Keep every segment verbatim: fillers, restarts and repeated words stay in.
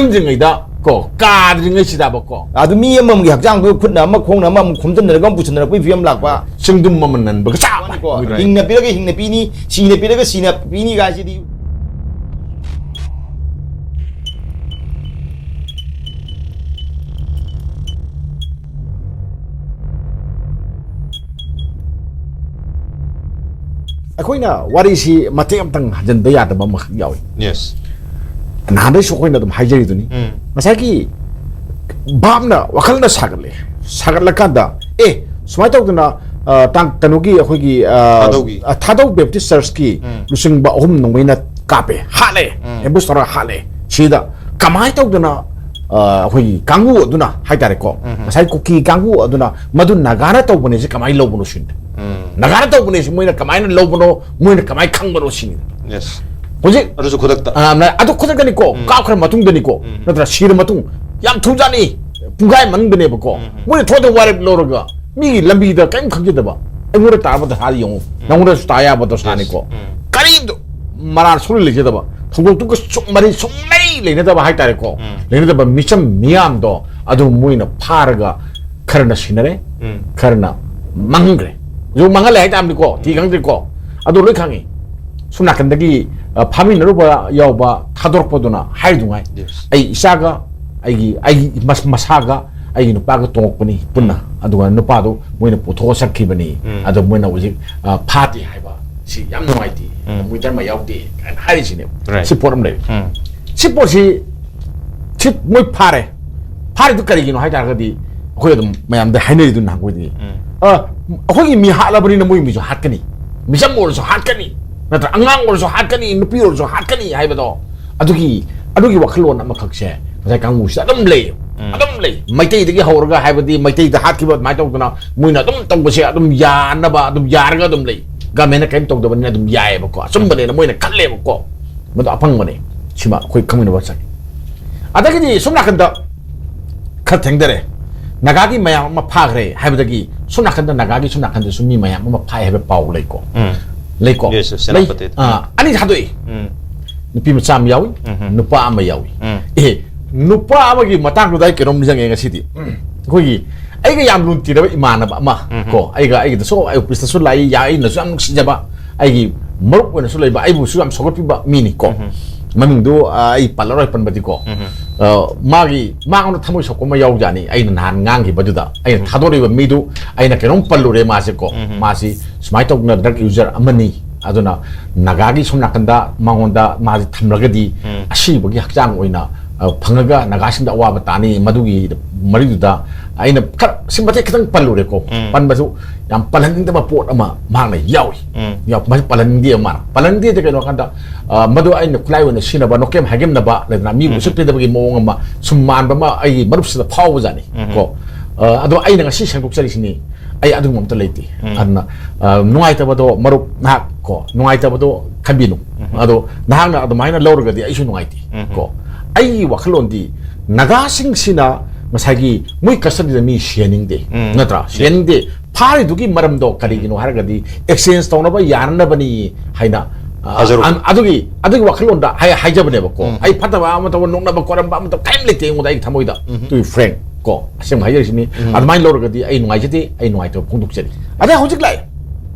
ꯈꯪꯗ꯭ꯔꯤꯉꯩꯗ ꯀꯣ, ꯀꯥꯗ꯭ꯔꯤꯉꯩꯁꯤꯗꯕꯀꯣ, ꯑꯗꯨ ꯃꯤ ꯑꯃꯃꯝꯒꯤ ꯍꯛꯆꯥꯡꯗꯨ ꯈꯨꯠꯅ ꯑꯃ ꯈꯣꯡꯅ ꯑꯃ ꯑꯃꯨꯛ ꯈꯣꯝꯖꯤꯟꯅꯔꯒ ꯑꯃꯨꯛ ꯄꯨꯁꯤꯟꯅꯔꯛꯄꯒꯤ ꯐꯤꯕꯝ ꯂꯥꯛꯄ꯫ ꯆꯤꯡꯗꯨꯝ ꯑꯃ ꯅꯟꯕꯒ ꯆꯞ ꯃꯥꯟꯅꯩꯀꯣ꯫ ꯃꯥꯟꯅꯩ꯫ ꯍꯤꯡꯅ ꯄꯤꯔꯒ ꯍꯤꯡꯅ ꯄꯤꯅꯤ, ꯁꯤꯅ ꯄꯤꯔꯒ ꯁꯤꯅ ꯄꯤꯅꯤ ꯀꯥꯏꯁꯤꯗꯤ꯫ ꯑꯩꯈꯣꯏꯅ ꯋꯥꯔꯤꯁꯤ ꯃꯇꯦꯛ ꯑꯃꯇꯪ ꯍꯟꯖꯤꯟꯕ ꯌꯥꯗꯕ ꯑꯃꯈꯛ ꯌꯥꯎꯏ꯫ Yes. ꯅꯍꯥꯟꯗꯩꯁꯨ ꯑꯩꯈꯣꯏꯅ ꯑꯗꯨꯝ ꯍꯥꯏꯖꯔꯤꯗꯨꯅꯤ꯫ ꯎꯝ꯫ ꯉꯁꯥꯏꯒꯤ ꯚꯥꯞꯅ, ꯋꯥꯈꯜꯅ ꯁꯥꯒꯠꯂꯦ꯫ ꯁꯥꯒꯠꯂꯀꯥꯟꯗ, ꯑꯦ, ꯁꯨꯃꯥꯏꯅ ꯇꯧꯗꯅ, ꯑ, ꯇꯥꯡ, ꯀꯩꯅꯣꯒꯤ, ꯑꯩꯈꯣꯏꯒꯤ, ꯑ, ꯊꯥꯗꯧꯒꯤ꯫ ꯑ, ꯊꯥꯗꯧ Baptist Churchꯀꯤ ꯎꯝ꯫ ꯂꯨꯆꯤꯡꯕ ꯑꯍꯨꯝ ꯅꯣꯡꯃꯩꯅ ꯀꯥꯞꯄꯦ, ꯍꯥꯠꯂꯦ, ꯎꯝ꯫ Ambush ꯇꯧꯔꯒ ꯍꯥꯠꯂꯦ꯫ ꯁꯤꯗ ꯀꯃꯥꯏꯅ ꯇꯧꯗꯅ, ꯑ, ꯑꯩꯈꯣꯏꯒꯤ ꯀꯥꯡꯕꯨ ꯑꯗꯨꯅ ꯍꯥꯏꯇꯥꯔꯦꯀꯣ, ꯎꯝ꯫ ꯉꯁꯥꯏ ꯀꯨꯀꯤ ꯀꯥꯡꯕꯨ ꯑꯗꯨꯅ ꯃꯗꯨ ꯅꯥꯒꯥꯅ ꯇꯧꯕꯅꯦꯁꯦ ꯀꯃꯥꯏꯅ ꯂꯧꯕꯅꯣ ꯁꯤꯅꯤ꯫ ꯎꯝ꯫ ꯅꯥꯒꯥꯅ ꯇꯧꯕꯅꯦꯁꯦ ꯃꯣꯏꯅ ꯀꯃꯥꯏꯅ ꯂꯧꯕꯅꯣ, ꯃꯣꯏꯅ ꯀꯃꯥꯏꯅ ꯈꯪꯕꯅꯣ ꯁꯤꯅꯤ꯫ Yes. ꯍꯧꯖꯤꯛ ꯑꯗꯨꯁꯨ ꯈꯨꯗꯛꯇ꯫ ꯑ, ꯅ-, ꯑꯗꯨ ꯈꯨꯗꯛꯇꯅꯤꯀꯣ, ꯎꯝ꯫ ꯀꯥꯞꯈ꯭ꯔ ꯃꯇꯨꯡꯗꯅꯤꯀꯣ, ꯎꯝ꯫ ꯅꯠꯇ꯭ꯔ ꯁꯤꯔ ꯃꯇꯨꯡ, ꯌꯥꯝ ꯊꯨꯖꯥꯠꯅꯤ, ꯄꯨꯡꯈꯥꯏ ꯃꯅꯨꯡꯗꯅꯦꯕꯀꯣ, ꯎꯝ, ꯎꯝ꯫ ꯃꯣꯏꯅ ꯊꯣꯛꯑꯗ ꯋꯥꯔꯦꯞ ꯂꯧꯔꯒ ꯃꯤꯒꯤ ꯂꯝꯕꯤꯗ ꯀꯔꯤꯝ ꯈꯪꯖꯗꯕ, ꯑꯩꯉꯣꯟꯗ ꯇꯥꯔꯕ ꯗꯁꯥꯗꯤ ꯌꯦꯡꯉꯨ, ꯎꯝ꯫ ꯅꯪꯉꯣꯟꯗꯁꯨ ꯇꯥ ꯌꯥꯕ ꯗꯁꯥꯅꯤꯀꯣ꯫ Yes. ꯎꯝ꯫ ꯀꯔꯤꯝꯇ ꯃꯔꯥꯜ ꯁꯨꯡꯂꯩ ꯂꯩꯖꯗꯕ, ꯊꯧꯗꯣꯛꯇꯨꯒ ꯁꯨꯝ ꯃꯔꯤ ꯁꯨꯡꯂꯩ ꯂꯩꯅꯗꯕ ꯍꯥꯏꯇꯥꯔꯦꯀꯣ꯫ ꯎꯝ꯫ ꯂꯩꯅꯗꯕ ꯃꯤꯆꯝ ꯃꯤꯌꯥꯝꯗꯣ ꯑꯗꯨ ꯃꯣꯏꯅ ꯐꯥꯔꯒ ꯈꯔꯅ ꯁꯤꯟꯅꯔꯦ, ꯎꯝ꯫ ꯈꯔꯅ ꯃꯥꯡꯍꯟꯈ꯭ꯔꯦ꯫ ꯍꯧꯖꯤꯛ ꯃꯥꯡꯍꯜꯂꯦ ꯍꯥꯏꯇꯥꯔꯅꯤꯀꯣ, ꯊꯤ ꯎꯝ꯫ ꯈꯪꯗ꯭ꯔꯤꯀꯣ꯫ ꯑꯗꯨ ꯂꯣꯏ ꯈꯪꯉꯤ꯫ ꯁꯣꯝ ꯅꯥꯀꯟꯗꯒꯤ, ꯑ, ꯐꯥꯃꯤꯟꯅꯔꯨꯕ ꯌꯥꯎꯕ ꯊꯥꯗꯣꯔꯛꯄꯗꯨꯅ ꯍꯥꯏꯔꯤꯗꯨꯉꯥꯏ, Yes. ꯑꯩ ꯏꯆꯥꯒ ꯑꯩꯒꯤ, ꯑꯩꯒꯤ ꯃꯁ-, ꯃꯁꯥꯒ ꯑꯩꯒꯤ ꯅꯨꯄꯥꯒ ꯇꯣꯡꯉꯛꯄꯅꯤ ꯄꯨꯟꯅ꯫ ꯑꯗꯨꯒ ꯅꯨꯄꯥꯗꯨ ꯃꯣꯏꯅ ꯄꯨꯊꯣꯛꯑ ꯆꯠꯈꯤꯕꯅꯤ꯫ ꯎꯝ꯫ ꯑꯗꯣ ꯃꯣꯏꯅ ꯍꯧꯖꯤꯛ, ꯑ, ꯐꯥꯗꯦ ꯍꯥꯏꯕ ꯁꯤ ꯌꯥꯝ ꯅꯨꯡꯉꯥꯏꯇꯦ꯫ ꯎꯝ꯫ ꯃꯣꯏ ꯙꯔꯃ ꯌꯥꯎꯗꯦ ꯀꯥꯏꯅ ꯍꯥꯏꯔꯤꯁꯤꯅꯦꯕ꯫ Right. ꯁꯤ ꯄꯣꯠ ꯑꯃ ꯂꯩꯔꯦ꯫ ꯎꯝ꯫ ꯁꯤ ꯄꯣꯠꯁꯤ, ꯁꯤ ꯃꯣꯏ ꯐꯥꯔꯦ꯫ ꯐꯥꯔꯤꯗꯨ ꯀꯔꯤꯒꯤꯅꯣ ꯍꯥꯏ ꯇꯥꯔꯒꯗꯤ, ꯑꯩꯈꯣꯏ ꯑꯗꯨꯝ ꯃꯌꯥꯝꯗ ꯍꯥꯏꯅꯔꯤꯗꯨ ꯅꯍꯥꯟꯈꯣꯏꯗꯤ꯫ ꯎꯝ꯫ ꯑ, ꯑꯩꯈꯣꯏꯒꯤ ꯃꯤ ꯍꯥꯠꯂꯕꯅꯤꯅ ꯃꯣꯏ ꯃꯤꯁꯨ ꯍꯥꯠꯀꯅꯤ꯫ ꯃꯤꯆꯝ ꯑꯣꯏꯔꯁꯨ ꯍꯥꯠꯀꯅꯤ꯫ ꯅꯠꯇ꯭ꯔ ꯑꯉꯥꯡ ꯑꯣꯏꯔꯁꯨ ꯍꯥꯠꯀꯅꯤ, ꯅꯨꯄꯤ ꯑꯣꯏꯔꯁꯨ ꯍꯥꯠꯀꯅꯤ ꯍꯥꯏꯕꯗꯣ, ꯑꯗꯨꯒꯤ, ꯑꯗꯨꯒꯤ ꯋꯥꯈꯜꯂꯣꯟ ꯑꯃꯈꯛꯁꯦ ꯉꯁꯥꯏ ꯀꯥꯡꯕꯨꯁꯤꯗ ꯑꯗꯨꯝ ꯂꯩ꯫ ꯎꯝ꯫ ꯑꯗꯨꯝ ꯂꯩ꯫ ꯃꯩꯇꯩꯗꯒꯤ ꯍꯧꯔꯒ ꯍꯥꯏꯕꯗꯤ ꯃꯩꯇꯩꯗ ꯍꯥꯠꯈꯤꯕ ꯑꯗꯨꯃꯥꯏꯅ ꯇꯧꯗꯅ ꯃꯣꯏꯅ ꯑꯗꯨꯝ ꯇꯧꯕꯁꯦ ꯑꯗꯨꯝ ꯌꯥꯅꯕ ꯑꯗꯨꯝ ꯌꯥꯔꯒ ꯑꯗꯨꯝ ꯂꯩ꯫ Governmentꯅ ꯀꯔꯤꯝ ꯇꯧꯗꯕꯅꯤꯅ ꯑꯗꯨꯝ ꯌꯥꯏꯑꯕꯀꯣ꯫ ꯑꯆꯨꯝꯕꯅꯦꯅ ꯃꯣꯏꯅ ꯈꯜꯂꯦꯕꯀꯣ꯫ ꯃꯗꯨ ꯑꯄꯪꯕꯅꯦ꯫ ꯁꯤꯃ ꯑꯩꯈꯣꯏ ꯈꯪꯃꯤꯟꯅꯕ ꯆꯪꯉꯤ꯫ ꯑꯗꯒꯤꯗꯤ ꯁꯣꯝ ꯅꯥꯀꯟꯗ ꯈꯔ ꯊꯦꯡꯗꯔꯦ꯫ ꯅꯥꯒꯥꯒꯤ ꯃꯌꯥꯝ ꯑꯃ ꯐꯥꯈ꯭ꯔꯦ ꯍꯥꯏꯕꯗꯒꯤ ꯁꯣꯝ ꯅꯥꯀꯟꯗ ꯅꯥꯒꯥꯒꯤ ꯁꯣꯝ ꯅꯥꯀꯟꯗꯁꯨ ꯃꯤ ꯃꯌꯥꯝ ꯑꯃ ꯐꯥꯏ ꯍꯥꯏꯕ ꯄꯥꯎ ꯂꯩꯀꯣ꯫ ꯎꯝ꯫ ꯂꯩꯀꯣ? Yes, yes, ꯂꯩ꯫ ꯁꯦꯅꯥꯄꯇꯤ꯫ ꯑꯥ, ꯑꯅꯤ ꯊꯥꯗꯣꯛꯏ꯫ ꯎꯝ꯫ ꯅꯨꯄꯤ ꯃꯆꯥ ꯑꯃ ꯌꯥꯎꯏ, ꯎꯝ꯫ ꯅꯨꯄꯥ ꯑꯃ ꯌꯥꯎꯏ꯫ ꯎꯝ꯫ ꯑꯦ, ꯅꯨꯄꯥ ꯑꯃꯒꯤ ꯃꯇꯥꯡꯗꯨꯗ ꯑꯩ ꯀꯩꯅꯣꯝ ꯅꯤꯡꯁꯤꯡꯉꯦ ꯉꯁꯤꯗꯤ꯫ ꯑꯩꯈꯣꯏꯒꯤ, ꯑꯩꯒ ꯌꯥꯝ ꯂꯨꯅ ꯇꯤꯟꯅꯕ ꯏꯃꯥꯟꯅꯕ ꯑꯃ, ꯎꯝ꯫ ꯀꯣ, ꯑꯩꯒ, ꯑꯩꯒꯤꯗꯁꯨ, ꯑꯩ ꯑꯣꯐꯤꯁꯇꯁꯨ ꯂꯥꯛꯏ, ꯌꯥ-, ꯑꯩꯅꯁꯨ ꯌꯥꯝ ꯅꯨꯡꯁꯤꯖꯕ, ꯑꯩꯒꯤ ꯃꯔꯨꯞ ꯑꯣꯏꯅꯁꯨ ꯂꯩꯕ, ꯑꯩꯕꯨꯁꯨ ꯌꯥꯝ ꯁꯧꯒꯠꯄꯤꯕ ꯃꯤꯅꯤ, ꯀꯣ꯫ ꯎꯝ꯫ ꯃꯃꯤꯡꯗꯨ, ꯑ, ꯑꯩ ꯄꯜꯂꯔꯣꯏ, ꯄꯟꯕꯗꯤꯀꯣ꯫ ꯎꯝ꯫ ꯑ, ꯃꯥꯒꯤ, ꯃꯉꯣꯟꯗ ꯊꯃꯣꯏ ꯁꯣꯛꯄ ꯑꯃ ꯌꯥꯎꯖꯥꯅꯤ꯫ ꯑꯩꯅ ꯅꯍꯥꯟ ꯉꯥꯡꯈꯤꯕꯗꯨꯗ, ꯑꯩꯅ ꯎꯝ꯫ ꯊꯥꯗꯣꯔꯛꯏꯕ ꯃꯤꯗꯨ ꯑꯩꯅ ꯀꯩꯅꯣꯝ ꯄꯜꯂꯨꯔꯦ, ꯃꯥꯁꯦ, ꯀꯣ꯫ ꯎꯝ꯫ ꯃꯥꯁꯤ ꯁꯨꯃꯥꯏꯅ ꯇꯧꯗꯅ drug user ꯑꯃꯅꯤ꯫ ꯑꯗꯨꯅ ꯅꯥꯒꯥꯒꯤ ꯁꯣꯝ ꯅꯥꯀꯟꯗ ꯃꯉꯣꯟꯗ ꯃꯥꯁꯤ ꯊꯝꯂꯒꯗꯤ ꯎꯝ꯫ ꯑꯁꯤꯕꯒꯤ ꯍꯛꯆꯥꯡ ꯑꯣꯏꯅ, ꯑ, ꯐꯪꯉꯒ ꯅꯥꯒꯥꯁꯤꯡꯗ ꯑꯋꯥꯕ ꯇꯥꯅꯤ꯫ ꯃꯗꯨꯒꯤ ꯃꯔꯤꯗꯨꯗ ꯑꯩꯅ ꯈꯔ ꯁꯤ ꯃꯇꯦꯛ ꯈꯤꯇꯪ ꯄꯜꯂꯨꯔꯦꯀꯣ꯫ ꯎꯝ꯫ ꯄꯟꯕꯁꯨ ꯌꯥꯝ ꯄꯜꯍꯟꯅꯤꯡꯗꯕ ꯄꯣꯠ ꯑꯃ ꯃꯍꯥꯛꯅ ꯌꯥꯎꯏ꯫ ꯎꯝ꯫ ꯌꯥꯎ-, ꯃꯁꯤ ꯄꯜꯍꯟꯅꯤꯡꯗꯦ, ꯃꯥꯅ ꯄꯜꯍꯟꯅꯤꯡꯗꯦꯗꯤ ꯀꯩꯅꯣ ꯍꯥꯏ ꯀꯥꯟꯗ, ꯑ, ꯃꯗꯨ ꯑꯩꯅ ꯈꯨꯠꯂꯥꯏ ꯑꯣꯏꯅ ꯁꯤꯖꯤꯟꯅꯕ, ꯅꯣꯀꯦꯝ ꯍꯥꯏꯒꯦꯝꯅꯕ ꯂꯩꯗꯅ, ꯃꯤꯕꯨ ꯎꯝ꯫ ꯎꯁꯤꯠꯄꯤꯗꯕꯒꯤ ꯃꯑꯣꯡ ꯑꯃ ꯁꯨꯝ ꯃꯥꯟꯕ ꯑꯃ ꯑꯩꯒꯤ ꯃꯔꯨꯞꯁꯤꯗ ꯐꯥꯎꯕꯖꯥꯠꯅꯤ ꯎꯝ꯫ ꯀꯣ꯫ ꯑ, ꯑꯗꯣ ꯑꯩꯅ ꯉꯁꯤ ꯁꯦꯡꯗꯣꯛꯆꯔꯤꯁꯤꯅꯤ꯫ ꯑꯩ ꯑꯗꯨꯒꯨꯝꯕ ꯑꯝꯇ ꯂꯩꯇꯦ꯫ ꯎꯝ꯫ ꯑꯗꯨꯅ, ꯑ, ꯅꯨꯡꯉꯥꯏꯇꯕꯗꯣ ꯃꯔꯨꯞ ꯅꯍꯥꯛ ꯀꯣ, ꯅꯨꯡꯉꯥꯏꯇꯕꯗꯣ ꯈꯟꯕꯤꯅꯨ꯫ ꯎꯝ꯫ ꯑꯗꯣ ꯅꯍꯥꯛꯅ ꯑꯗꯨꯃꯥꯏꯅ ꯂꯧꯔꯒꯗꯤ ꯑꯩꯁꯨ ꯅꯨꯡꯉꯥꯏꯇꯦ ꯎꯝ꯫ ꯀꯣ꯫ ꯑꯩꯒꯤ ꯋꯥꯈꯜꯂꯣꯟꯗꯤ ꯅꯥꯒꯥꯁꯤꯡꯁꯤꯅ ꯉꯁꯥꯏꯒꯤ ꯃꯣꯏ custody ꯗ ꯃꯤ ꯁꯤꯍꯟꯅꯤꯡꯗꯦ, ꯎꯝ꯫ ꯅꯠꯇ꯭ꯔꯥ? Yes꯫ ꯁꯤꯍꯟꯅꯤꯡꯗꯦ꯫ ꯐꯥꯔꯤꯗꯨꯒꯤ ꯃꯔꯝꯗꯣ ꯀꯔꯤꯒꯤꯅꯣ ꯎꯝ꯫ ꯍꯥꯏꯔꯒꯗꯤ exchange ꯇꯧꯅꯕ ꯌꯥꯅꯅꯕꯅꯤ ꯍꯥꯏꯅ, ꯑ, ꯊꯥꯖꯔꯨꯕ꯫ ꯑꯟ-, ꯑꯗꯨꯒꯤ, ꯑꯗꯨꯒꯤ ꯋꯥꯈꯜꯂꯣꯟꯗ ꯍꯥꯏ-, ꯍꯥꯏꯖꯕꯅꯦꯕꯀꯣ꯫ ꯎꯝ꯫ ꯑꯩ ꯐꯠꯇꯕ ꯑꯃ ꯇꯧꯕ, ꯅꯣꯛꯅꯕ ꯈꯣꯠꯅꯕ ꯑꯃ ꯇꯧꯕ ꯀꯔꯤꯝ ꯂꯩꯇꯦ ꯑꯩꯉꯣꯟꯗ, ꯑꯩꯒꯤ ꯊꯃꯣꯏꯗ꯫ ꯎꯝ꯫ To be frank ꯀꯣ, ꯑꯁꯦꯡꯕ ꯍꯥꯏꯖꯔꯤꯁꯤꯅꯤ꯫ ꯎꯝ꯫ ꯑꯗꯨꯃꯥꯏꯅ ꯂꯧꯔꯒꯗꯤ ꯑꯩ ꯅꯨꯡꯉꯥꯏꯖꯗꯦ, ꯑꯩ ꯅꯨꯡꯉꯥꯏꯇꯕ ꯐꯣꯡꯗꯣꯛꯆꯔꯤ꯫ ꯑꯗꯩ ꯍꯧꯖꯤꯛ ꯂꯥꯛꯑꯦ,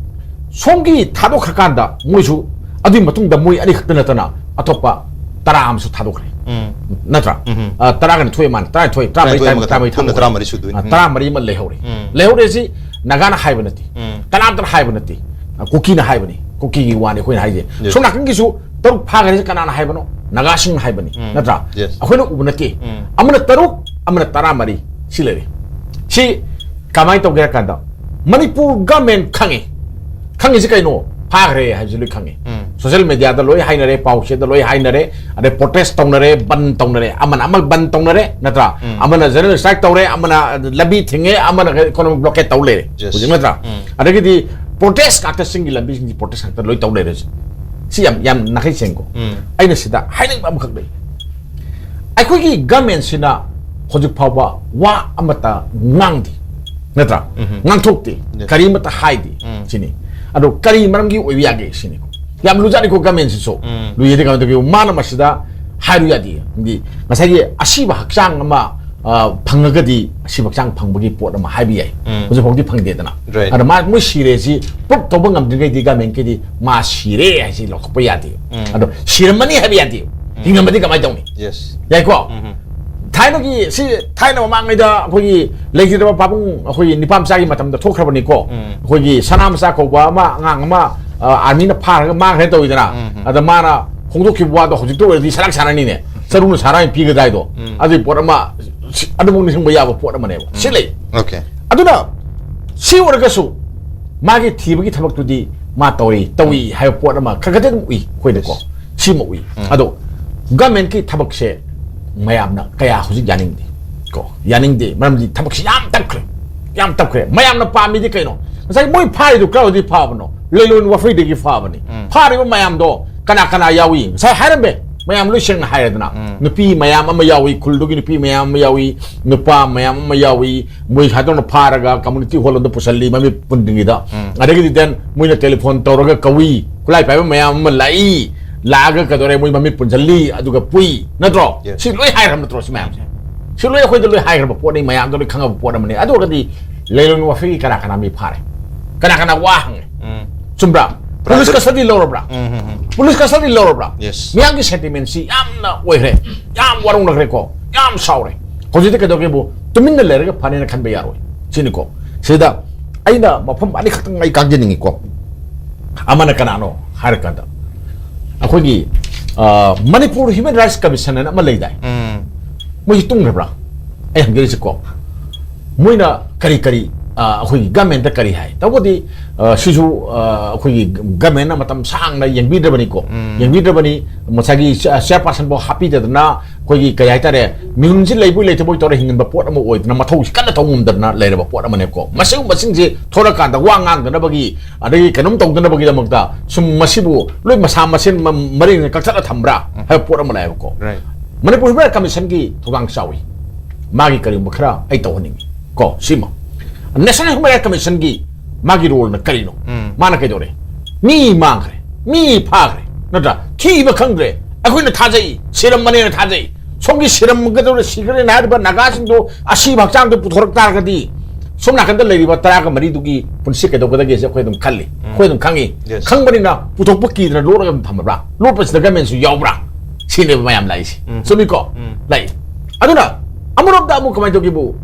ꯁꯣꯝꯒꯤ ꯊꯥꯗꯣꯛꯈ꯭ꯔꯀꯥꯟꯗ ꯃꯣꯏꯁꯨ ꯑꯗꯨꯒꯤ ꯃꯇꯨꯡꯗ ꯃꯣꯏ ꯑꯅꯤꯈꯛꯇ ꯅꯠꯇꯅ ꯑꯇꯣꯞꯄ ꯇꯔꯥ ꯑꯃꯁꯨ ꯊꯥꯗꯣꯛꯈ꯭ꯔꯦ꯫ ꯎꯝ꯫ ꯅꯠꯇ꯭ꯔꯥ? ꯎꯝ꯫ ꯑ, ꯇꯔꯥꯒ ꯅꯤꯊꯣꯏ ꯃꯥꯟ-, ꯇꯔꯥꯅꯤꯊꯣꯏ, ꯇꯔꯥꯃꯔꯤ, ꯇꯔꯥꯅꯤꯊꯣꯏ ꯇꯔꯥꯃꯔꯤ, ꯃꯈꯥ, ꯇꯔꯥꯃꯔꯤ ꯄꯨꯟꯅ ꯊꯥꯗꯣꯛꯈ꯭ꯔꯦ꯫ ꯇꯔꯥꯃꯔꯤ ꯁꯨꯗꯣꯏꯅꯤ꯫ ꯑ, ꯎꯝ꯫ ꯇꯔꯥꯃꯔꯤ ꯑꯃ ꯂꯩꯍꯧꯔꯦ꯫ ꯎꯝ꯫ ꯂꯩꯍꯧꯔꯦ ꯁꯤ ꯅꯥꯒꯥꯅ ꯍꯥꯏꯕ ꯅꯠꯇꯦ꯫ ꯎꯝ꯫ ꯀꯅꯥꯝꯇꯅ ꯍꯥꯏꯕ ꯅꯠꯇꯦ꯫ ꯑ, ꯀꯨꯀꯤꯅ ꯍꯥꯏꯕꯅꯤ꯫ ꯀꯨꯀꯤꯒꯤ ꯋꯥꯅꯤ ꯑꯩꯈꯣꯏꯅ ꯍꯥꯏꯁꯦ꯫ Yes꯫ ꯁꯣꯝ ꯅꯥꯀꯟꯒꯤꯁꯨ ꯇꯔꯨꯛ ꯐꯥꯈ꯭ꯔꯦꯁꯦ ꯀꯅꯥꯅ ꯍꯥꯏꯕꯅꯣ? ꯅꯥꯒꯥꯁꯤꯡꯅ ꯍꯥꯏꯕꯅꯤ꯫ ꯎꯝ꯫ ꯅꯠꯇ꯭ꯔꯥ? Yes꯫ ꯑꯩꯈꯣꯏꯅ ꯎꯕ ꯅꯠꯇꯦ꯫ ꯎꯝ꯫ ꯑꯃꯅ ꯇꯔꯨꯛ, ꯑꯃꯅ ꯇꯔꯥꯃꯔꯤ ꯁꯤ ꯂꯩꯔꯦ꯫ ꯁꯤ ꯀꯃꯥꯏꯅ ꯇꯧꯒꯦ ꯍꯥꯏ ꯀꯥꯟꯗ, ꯃꯅꯤꯄꯨꯔ government ꯈꯪꯉꯤ꯫ ꯈꯪꯉꯤꯁꯤ ꯀꯩꯅꯣ? ꯐꯥꯈ꯭ꯔꯦ ꯍꯥꯏꯕꯁꯤ ꯂꯣꯏ ꯈꯪꯉꯤ꯫ ꯎꯝ꯫ Social media ꯗ ꯂꯣꯏ ꯍꯥꯏꯅꯔꯦ, ꯄꯥꯎ ꯆꯦꯗ ꯂꯣꯏ ꯍꯥꯏꯅꯔꯦ, ꯑꯗꯩ protest ꯇꯧꯅꯔꯦ, ꯕꯟ ꯇꯧꯅꯔꯦ, ꯑꯃꯅ ꯑꯃ ꯕꯟ ꯇꯧꯅꯔꯦ, ꯅꯠꯇ꯭ꯔꯥ? ꯎꯝ꯫ ꯑꯃꯅ general strike ꯇꯧꯔꯦ, ꯑꯃꯅ ꯂꯝꯕꯤ ꯊꯤꯡꯉꯦ, ꯑꯃꯅ economic blockade ꯇꯧ ꯂꯩꯔꯦ꯫ Yes꯫ ꯍꯧꯖꯤꯛ ꯅꯠꯇ꯭ꯔꯥ? ꯎꯝ꯫ ꯑꯗꯒꯤꯗꯤ protest ꯉꯥꯛꯇ, ꯆꯤꯡꯒꯤ ꯂꯝꯕꯤꯁꯤꯡꯒꯤ protest ꯉꯥꯛꯇ ꯂꯣꯏ ꯇꯧ ꯂꯩꯔꯦ꯫ ꯁꯤ ꯌꯥꯝ, ꯌꯥꯝ ꯅꯥꯈꯩ ꯁꯦꯡꯀꯣ꯫ ꯎꯝ꯫ ꯑꯩꯅ ꯁꯤꯗ ꯍꯥꯏꯅꯤꯡꯕ ꯑꯃꯈꯛ ꯂꯩ꯫ ꯑꯩꯈꯣꯏꯒꯤ government ꯁꯤꯅ ꯍꯧꯖꯤꯛ ꯐꯥꯎꯕ ꯋꯥ ꯑꯃꯠꯇ ꯉꯥꯡꯗꯦ, ꯅꯠꯇ꯭ꯔꯥ? ꯎꯝ꯫ ꯉꯥꯡꯊꯣꯛꯇꯦ, Yes꯫ ꯀꯔꯤꯃꯠꯇ ꯍꯥꯏꯗꯦ, ꯎꯝ꯫ ꯁꯤꯅꯤ꯫ ꯑꯗꯣ ꯀꯔꯤ ꯃꯔꯝꯒꯤ ꯑꯣꯏꯕ ꯌꯥꯒꯦ ꯁꯤꯅꯤ꯫ ꯌꯥꯝ ꯂꯨꯖꯥꯠꯅꯤꯀꯣ government ꯁꯤꯁꯨ꯫ ꯎꯝ꯫ ꯂꯨꯏꯌꯦꯗꯤ ꯀꯃꯥꯏꯅ ꯇꯧꯒꯦ? ꯃꯥꯅ ꯃꯁꯤꯗ ꯍꯥꯏꯔꯨ ꯌꯥꯗꯦ꯫ ꯍꯥꯏꯗꯤ ꯉꯁꯥꯏꯒꯤ ꯑꯁꯤꯕ ꯍꯛꯆꯥꯡ ꯑꯃ, ꯑ, ꯐꯪꯉꯒꯗꯤ ꯑꯁꯤꯕ ꯍꯛꯆꯥꯡ ꯐꯪꯕꯒꯤ ꯄꯣꯠ ꯑꯃ ꯍꯥꯏꯕ ꯌꯥꯏ꯫ ꯎꯝ꯫ ꯍꯧꯖꯤꯛꯐꯥꯎꯗꯤ ꯐꯪꯗꯦꯗꯅ꯫ Right. ꯑꯗ ꯃꯥ, ꯃꯣꯏ ꯁꯤꯔꯦ ꯁꯤ prove ꯇꯧꯕ ꯉꯝꯗ꯭ꯔꯤꯉꯩꯗꯤ government ꯀꯤꯗꯤ ꯃꯥ ꯁꯤꯔꯦ ꯍꯥꯏꯁꯤ ꯂꯧꯊꯣꯛꯄ ꯌꯥꯗꯦ꯫ ꯎꯝ꯫ ꯑꯗꯣ ꯁꯤꯔꯝꯃꯅꯤ ꯍꯥꯏꯕ ꯌꯥꯗꯦ꯫ ꯎꯝ꯫ ꯍꯤꯡꯉꯝꯃꯗꯤ ꯀꯃꯥꯏꯅ ꯇꯧꯅꯤ? Yes. ꯌꯥꯏꯀꯣ? ꯎꯝ꯫ ꯊꯥꯏꯅꯒꯤ ꯁꯤ, ꯊꯥꯏꯅ ꯃꯃꯥꯡꯉꯩꯗ ꯑꯩꯈꯣꯏꯒꯤ ꯂꯩꯈꯤꯗ꯭ꯔꯕ ꯄꯥꯕꯨꯡ, ꯑꯩꯈꯣꯏꯒꯤ ꯅꯤꯄꯥ ꯃꯆꯥꯒꯤ ꯃꯇꯝꯗ ꯊꯣꯛꯈ꯭ꯔꯕꯅꯤꯀꯣ꯫ ꯎꯝ꯫ ꯑꯩꯈꯣꯏꯒꯤ ꯁꯅꯥ ꯃꯆꯥ ꯀꯧꯕ ꯑꯃ, ꯑꯉꯥꯡ ꯑꯃ, ꯑ, army ꯅ ꯐꯥꯔꯒ ꯃꯥꯡꯈ꯭ꯔꯦ ꯇꯧꯋꯤꯗꯅ꯫ ꯎꯝ꯫ ꯑꯗ ꯃꯥꯅ ꯐꯣꯡꯗꯣꯛꯈꯤꯕ ꯋꯥꯗꯣ ꯍꯧꯖꯤꯛꯇ ꯑꯣꯏꯔꯗꯤ ꯁꯔꯥꯛ ꯁꯥꯟꯅꯅꯤꯅꯦ꯫ ꯆꯔꯨꯅ ꯁꯥꯔꯥ ꯑꯣꯏꯅ ꯄꯤꯒꯗꯥꯏꯗꯣ꯫ ꯎꯝ꯫ ꯑꯗꯨꯒꯤ ꯄꯣꯠ ꯑꯃ, ꯁꯤ-, ꯑꯗꯨꯃꯛ ꯅꯤꯡꯁꯤꯡꯕ ꯌꯥꯕ ꯄꯣꯠ ꯑꯃꯅꯦꯕ꯫ ꯁꯤ ꯂꯩ꯫ Okay. ꯑꯗꯨꯅ ꯁꯤ ꯑꯣꯏꯔꯒꯁꯨ ꯃꯥꯒꯤ ꯊꯤꯕꯒꯤ ꯊꯕꯛꯇꯨꯗꯤ ꯃꯥ ꯇꯧꯔꯤ, ꯇꯧꯏ ꯍꯥꯏꯕ ꯄꯣꯠ ꯑꯃ ꯈꯔ ꯈꯔꯗꯤ ꯑꯗꯨꯝ ꯎꯏ ꯑꯩꯈꯣꯏꯗꯀꯣ꯫ Yes. ꯁꯤꯃ ꯎꯏ꯫ ꯎꯝ꯫ ꯑꯗꯣ government ꯀꯤ ꯊꯕꯛꯁꯦ ꯃꯌꯥꯝꯅ ꯀꯌꯥ ꯍꯧꯖꯤꯛ ꯌꯥꯅꯤꯡꯗꯦ ꯀꯣ꯫ ꯌꯥꯅꯤꯡꯗꯦ, ꯃꯔꯝꯗꯤ ꯊꯕꯛꯁꯤ ꯌꯥꯝ ꯇꯞꯈ꯭ꯔꯦ, ꯌꯥꯝ ꯇꯞꯈ꯭ꯔꯦ꯫ ꯃꯌꯥꯝꯅ ꯄꯥꯝꯃꯤꯗꯤ ꯀꯩꯅꯣ? ꯉꯁꯥꯏ ꯃꯣꯏ ꯐꯥꯔꯤꯗꯨ ꯀꯔꯥꯏꯗꯒꯤ ꯐꯥꯕꯅꯣ? ꯂꯩꯂꯣꯟ ꯋꯥꯐꯩꯗꯒꯤ ꯐꯥꯕꯅꯤ꯫ ꯎꯝ꯫ ꯐꯥꯔꯤꯕ ꯃꯌꯥꯝꯗꯣ ꯀꯅꯥ ꯀꯅꯥ ꯌꯥꯎꯏ? ꯉꯁꯥꯏ ꯍꯥꯏꯔꯝꯃꯦ, ꯃꯌꯥꯝ ꯂꯣꯏ ꯁꯦꯡꯅ ꯍꯥꯏꯔꯦꯗꯅ꯫ ꯎꯝ꯫ ꯅꯨꯄꯤ ꯃꯌꯥꯝ ꯑꯃ ꯌꯥꯎꯏ, ꯈꯨꯜꯗꯨꯒꯤ ꯅꯨꯄꯤ ꯃꯌꯥꯝ ꯑꯃ ꯌꯥꯎꯏ, ꯅꯨꯄꯥ ꯃꯌꯥꯝ ꯑꯃ ꯌꯥꯎꯏ, ꯃꯣꯏ ꯁꯥꯗꯧꯅ ꯐꯥꯔꯒ community hall ꯑꯃꯗ ꯄꯨꯁꯜꯂꯤ, ꯃꯃꯤꯠ ꯄꯨꯟꯗ꯭ꯔꯤꯉꯩꯗ꯫ ꯎꯝ꯫ ꯑꯗꯒꯤꯗꯤ then ꯃꯣꯏꯅ telephone ꯇꯧꯔꯒ ꯀꯧꯏ, ꯈꯨꯠꯂꯥꯏ ꯄꯥꯏꯕ ꯃꯌꯥꯝ ꯑꯃ ꯂꯥꯛꯏ, ꯂꯥꯛꯑꯒ ꯀꯩꯗꯧꯔꯦ, ꯃꯣꯏ ꯃꯃꯤꯠ ꯄꯨꯟꯁꯤꯜꯂꯤ, ꯑꯗꯨꯒ ꯄꯨꯏ, ꯅꯠꯇ꯭ꯔꯣ? Yes. ꯁꯤ ꯂꯣꯏ ꯍꯥꯏꯈ꯭ꯔꯕ ꯅꯠꯇ꯭ꯔꯣ, ꯁꯤ ꯃꯌꯥꯝꯁꯦ? ꯁꯤ ꯂꯣꯏ ꯑꯩꯈꯣꯏꯗ ꯂꯣꯏ ꯍꯥꯏꯈ꯭ꯔꯕ ꯄꯣꯠꯅꯤ, ꯃꯌꯥꯝꯗ ꯂꯣꯏ ꯈꯪꯉꯕ ꯄꯣꯠ ꯑꯃꯅꯤ꯫ ꯑꯗꯨ ꯑꯣꯏꯔꯒꯗꯤ ꯂꯩꯂꯣꯟ ꯋꯥꯐꯩꯒꯤ ꯀꯅꯥ ꯀꯅꯥ ꯃꯤ ꯐꯥꯔꯦ? ꯀꯅꯥ ꯀꯅꯥ ꯋꯥ ꯍꯪꯉꯦ? ꯎꯝ꯫ ꯆꯨꯝꯕ꯭ꯔꯥ? Police custody ꯂꯧꯔꯕ꯭ꯔꯥ? ꯎꯝ, ꯎꯝ, ꯎꯝ꯫ Police custody ꯂꯧꯔꯕ꯭ꯔꯥ? Yes. ꯃꯤꯌꯥꯝꯒꯤ sentiment ꯁꯤ ꯌꯥꯝꯅ ꯑꯣꯏꯈ꯭ꯔꯦ, ꯌꯥꯝ ꯋꯥꯔꯧꯅꯈ꯭ꯔꯦꯀꯣ, ꯌꯥꯝ ꯁꯥꯎꯔꯦ꯫ ꯍꯧꯖꯤꯛꯇꯤ ꯀꯩꯗꯧꯒꯦꯕꯨ, ꯇꯨꯃꯤꯟꯅ ꯂꯩꯔꯒ ꯐꯅꯦꯅ ꯈꯟꯕ ꯌꯥꯔꯣꯏ꯫ ꯁꯤꯅꯤꯀꯣ꯫ ꯁꯤꯗ ꯑꯩꯅ ꯃꯐꯝ ꯑꯅꯤꯈꯛꯇꯪ ꯑꯩ ꯀꯥꯡꯖꯅꯤꯡꯉꯤꯀꯣ꯫ ꯑꯃꯅ ꯀꯅꯥꯅꯣ ꯍꯥꯏꯔꯀꯥꯟꯗ, ꯑꯩꯈꯣꯏꯒꯤ, ꯑ, Manipur Human Rights Commission ꯍꯥꯏꯅ ꯑꯃ ꯂꯩꯗꯥꯏ? ꯎꯝ꯫ ꯃꯣꯏꯁꯤ ꯇꯨꯝꯈ꯭ꯔꯕ꯭ꯔꯥ? ꯑꯩ ꯍꯪꯖꯔꯤꯁꯤꯀꯣ꯫ ꯃꯣꯏꯅ ꯀꯔꯤ ꯀꯔꯤ, ꯑ, ꯑꯩꯈꯣꯏꯒꯤ government ꯀꯔꯤ ꯍꯥꯏ? ꯇꯧꯕꯗꯤ, ꯑ, ꯁꯤꯁꯨ, ꯑ, ꯑꯩꯈꯣꯏꯒꯤ government ꯃꯇꯝ ꯁꯥꯡꯅ ꯌꯦꯡꯕꯤꯗ꯭ꯔꯕꯅꯤꯀꯣ꯫ ꯎꯝ꯫ ꯌꯦꯡꯕꯤꯗ꯭ꯔꯕꯅꯤ꯫ ꯉꯁꯥꯏꯒꯤ ꯆꯦ-, chairperson ꯐꯥꯎ ꯍꯥꯞꯄꯤꯗꯗꯅ, ꯑꯩꯈꯣꯏꯒꯤ ꯀꯩ ꯍꯥꯏꯇꯥꯔꯦ, ꯃꯤꯍꯨꯟꯁꯤ ꯂꯩꯕꯣꯏ ꯂꯩꯇꯕꯣꯏ ꯇꯧꯔ ꯍꯤꯡꯍꯟꯕ ꯄꯣꯠ ꯑꯃ ꯑꯣꯏꯗꯅ, ꯃꯊꯧꯁꯤ ꯀꯟꯅ ꯇꯧ ꯉꯝꯗꯗꯅ ꯂꯩꯔꯕ ꯄꯣꯠ ꯑꯃꯅꯦꯕꯀꯣ꯫ ꯃꯁꯤꯒꯨꯝꯕꯁꯤꯡꯁꯦ ꯊꯣꯛꯂꯀꯥꯟꯗ ꯋꯥ ꯉꯥꯡꯗꯅꯕꯒꯤ, ꯑꯗꯒꯤ ꯀꯩꯅꯣꯝ ꯇꯧꯗꯅꯕꯒꯤꯗꯃꯛꯇ ꯁꯨꯝ ꯃꯁꯤꯕꯨ ꯂꯣꯏ ꯃꯁꯥ ꯃꯁꯦꯟ ꯃ-, ꯃꯔꯦꯡꯅ ꯀꯛꯊꯠꯂ ꯊꯝꯕ꯭ꯔꯥ ꯍꯥꯏꯕ ꯄꯣꯠ ꯑꯃ ꯂꯥꯛꯑꯦꯕꯀꯣ꯫ Right. Manipur Human Rights Commission ꯒꯤ ꯊꯧꯗꯥꯡ ꯆꯥꯎꯏ꯫ ꯃꯥꯒꯤ ꯀꯔꯤꯒꯨꯝꯕ ꯈꯔ ꯑꯩ ꯇꯧꯍꯟꯅꯤꯡꯉꯤ ꯀꯣ, ꯁꯤꯃ꯫ National Human Rights Commission ꯒꯤ ꯃꯥꯒꯤ role ꯅ ꯀꯔꯤꯅꯣ? ꯎꯝ꯫ ꯃꯥꯅ ꯀꯩꯗꯧꯔꯦ? ꯃꯤ ꯃꯥꯡꯈ꯭ꯔꯦ, ꯃꯤ ꯐꯥꯈ꯭ꯔꯦ, ꯅꯠꯇ꯭ꯔꯥ? ꯊꯤꯕ ꯈꯪꯗ꯭ꯔꯦ꯫ ꯑꯩꯈꯣꯏꯅ ꯊꯥꯖꯩ, ꯁꯤꯔꯝꯕꯅꯦꯅ ꯊꯥꯖꯩ꯫ ꯁꯣꯝꯒꯤ ꯁꯤꯔꯝꯒꯗꯧꯅ ꯁꯤꯈ꯭ꯔꯦꯅ ꯍꯥꯏꯔꯤꯕ ꯅꯥꯒꯥꯁꯤꯡꯗꯣ ꯑꯁꯤꯕ ꯍꯛꯆꯥꯡꯗꯣ ꯄꯨꯊꯣꯔꯛ ꯇꯥꯔꯒꯗꯤ ꯁꯣꯝ ꯅꯥꯀꯟꯗ ꯂꯩꯔꯤꯕ ꯇꯔꯥꯒ ꯃꯔꯤꯗꯨꯒꯤ ꯄꯨꯟꯁꯤ ꯀꯩꯗꯧꯒꯗꯒꯦꯁꯦ ꯑꯩꯈꯣꯏ ꯑꯗꯨꯝ ꯈꯜꯂꯤ, ꯎꯝ꯫ ꯑꯩꯈꯣꯏ ꯑꯗꯨꯝ ꯈꯪꯉꯤ꯫ Yes. ꯈꯪꯕꯅꯤꯅ ꯄꯨꯊꯣꯛꯄ ꯀꯤꯗꯅ ꯂꯣꯠꯂꯒ ꯑꯗꯨꯝ ꯊꯝꯃꯕ꯭ꯔꯥ? ꯂꯣꯠꯄꯁꯤꯗ ꯒꯃꯦꯟꯁꯨ ꯌꯥꯎꯕ꯭ꯔꯥ? ꯁꯤꯅꯦꯕ ꯃꯌꯥꯝ ꯂꯥꯛꯏꯁꯦ꯫ ꯎꯝ꯫ ꯆꯨꯝꯃꯤꯀꯣ? ꯎꯝ꯫ ꯂꯥꯛꯏ꯫ ꯑꯗꯨꯅ ꯑꯃꯔꯣꯝꯗ ꯑꯃꯨꯛ ꯀꯃꯥꯏꯅ ꯇꯧꯒꯦꯕꯨ,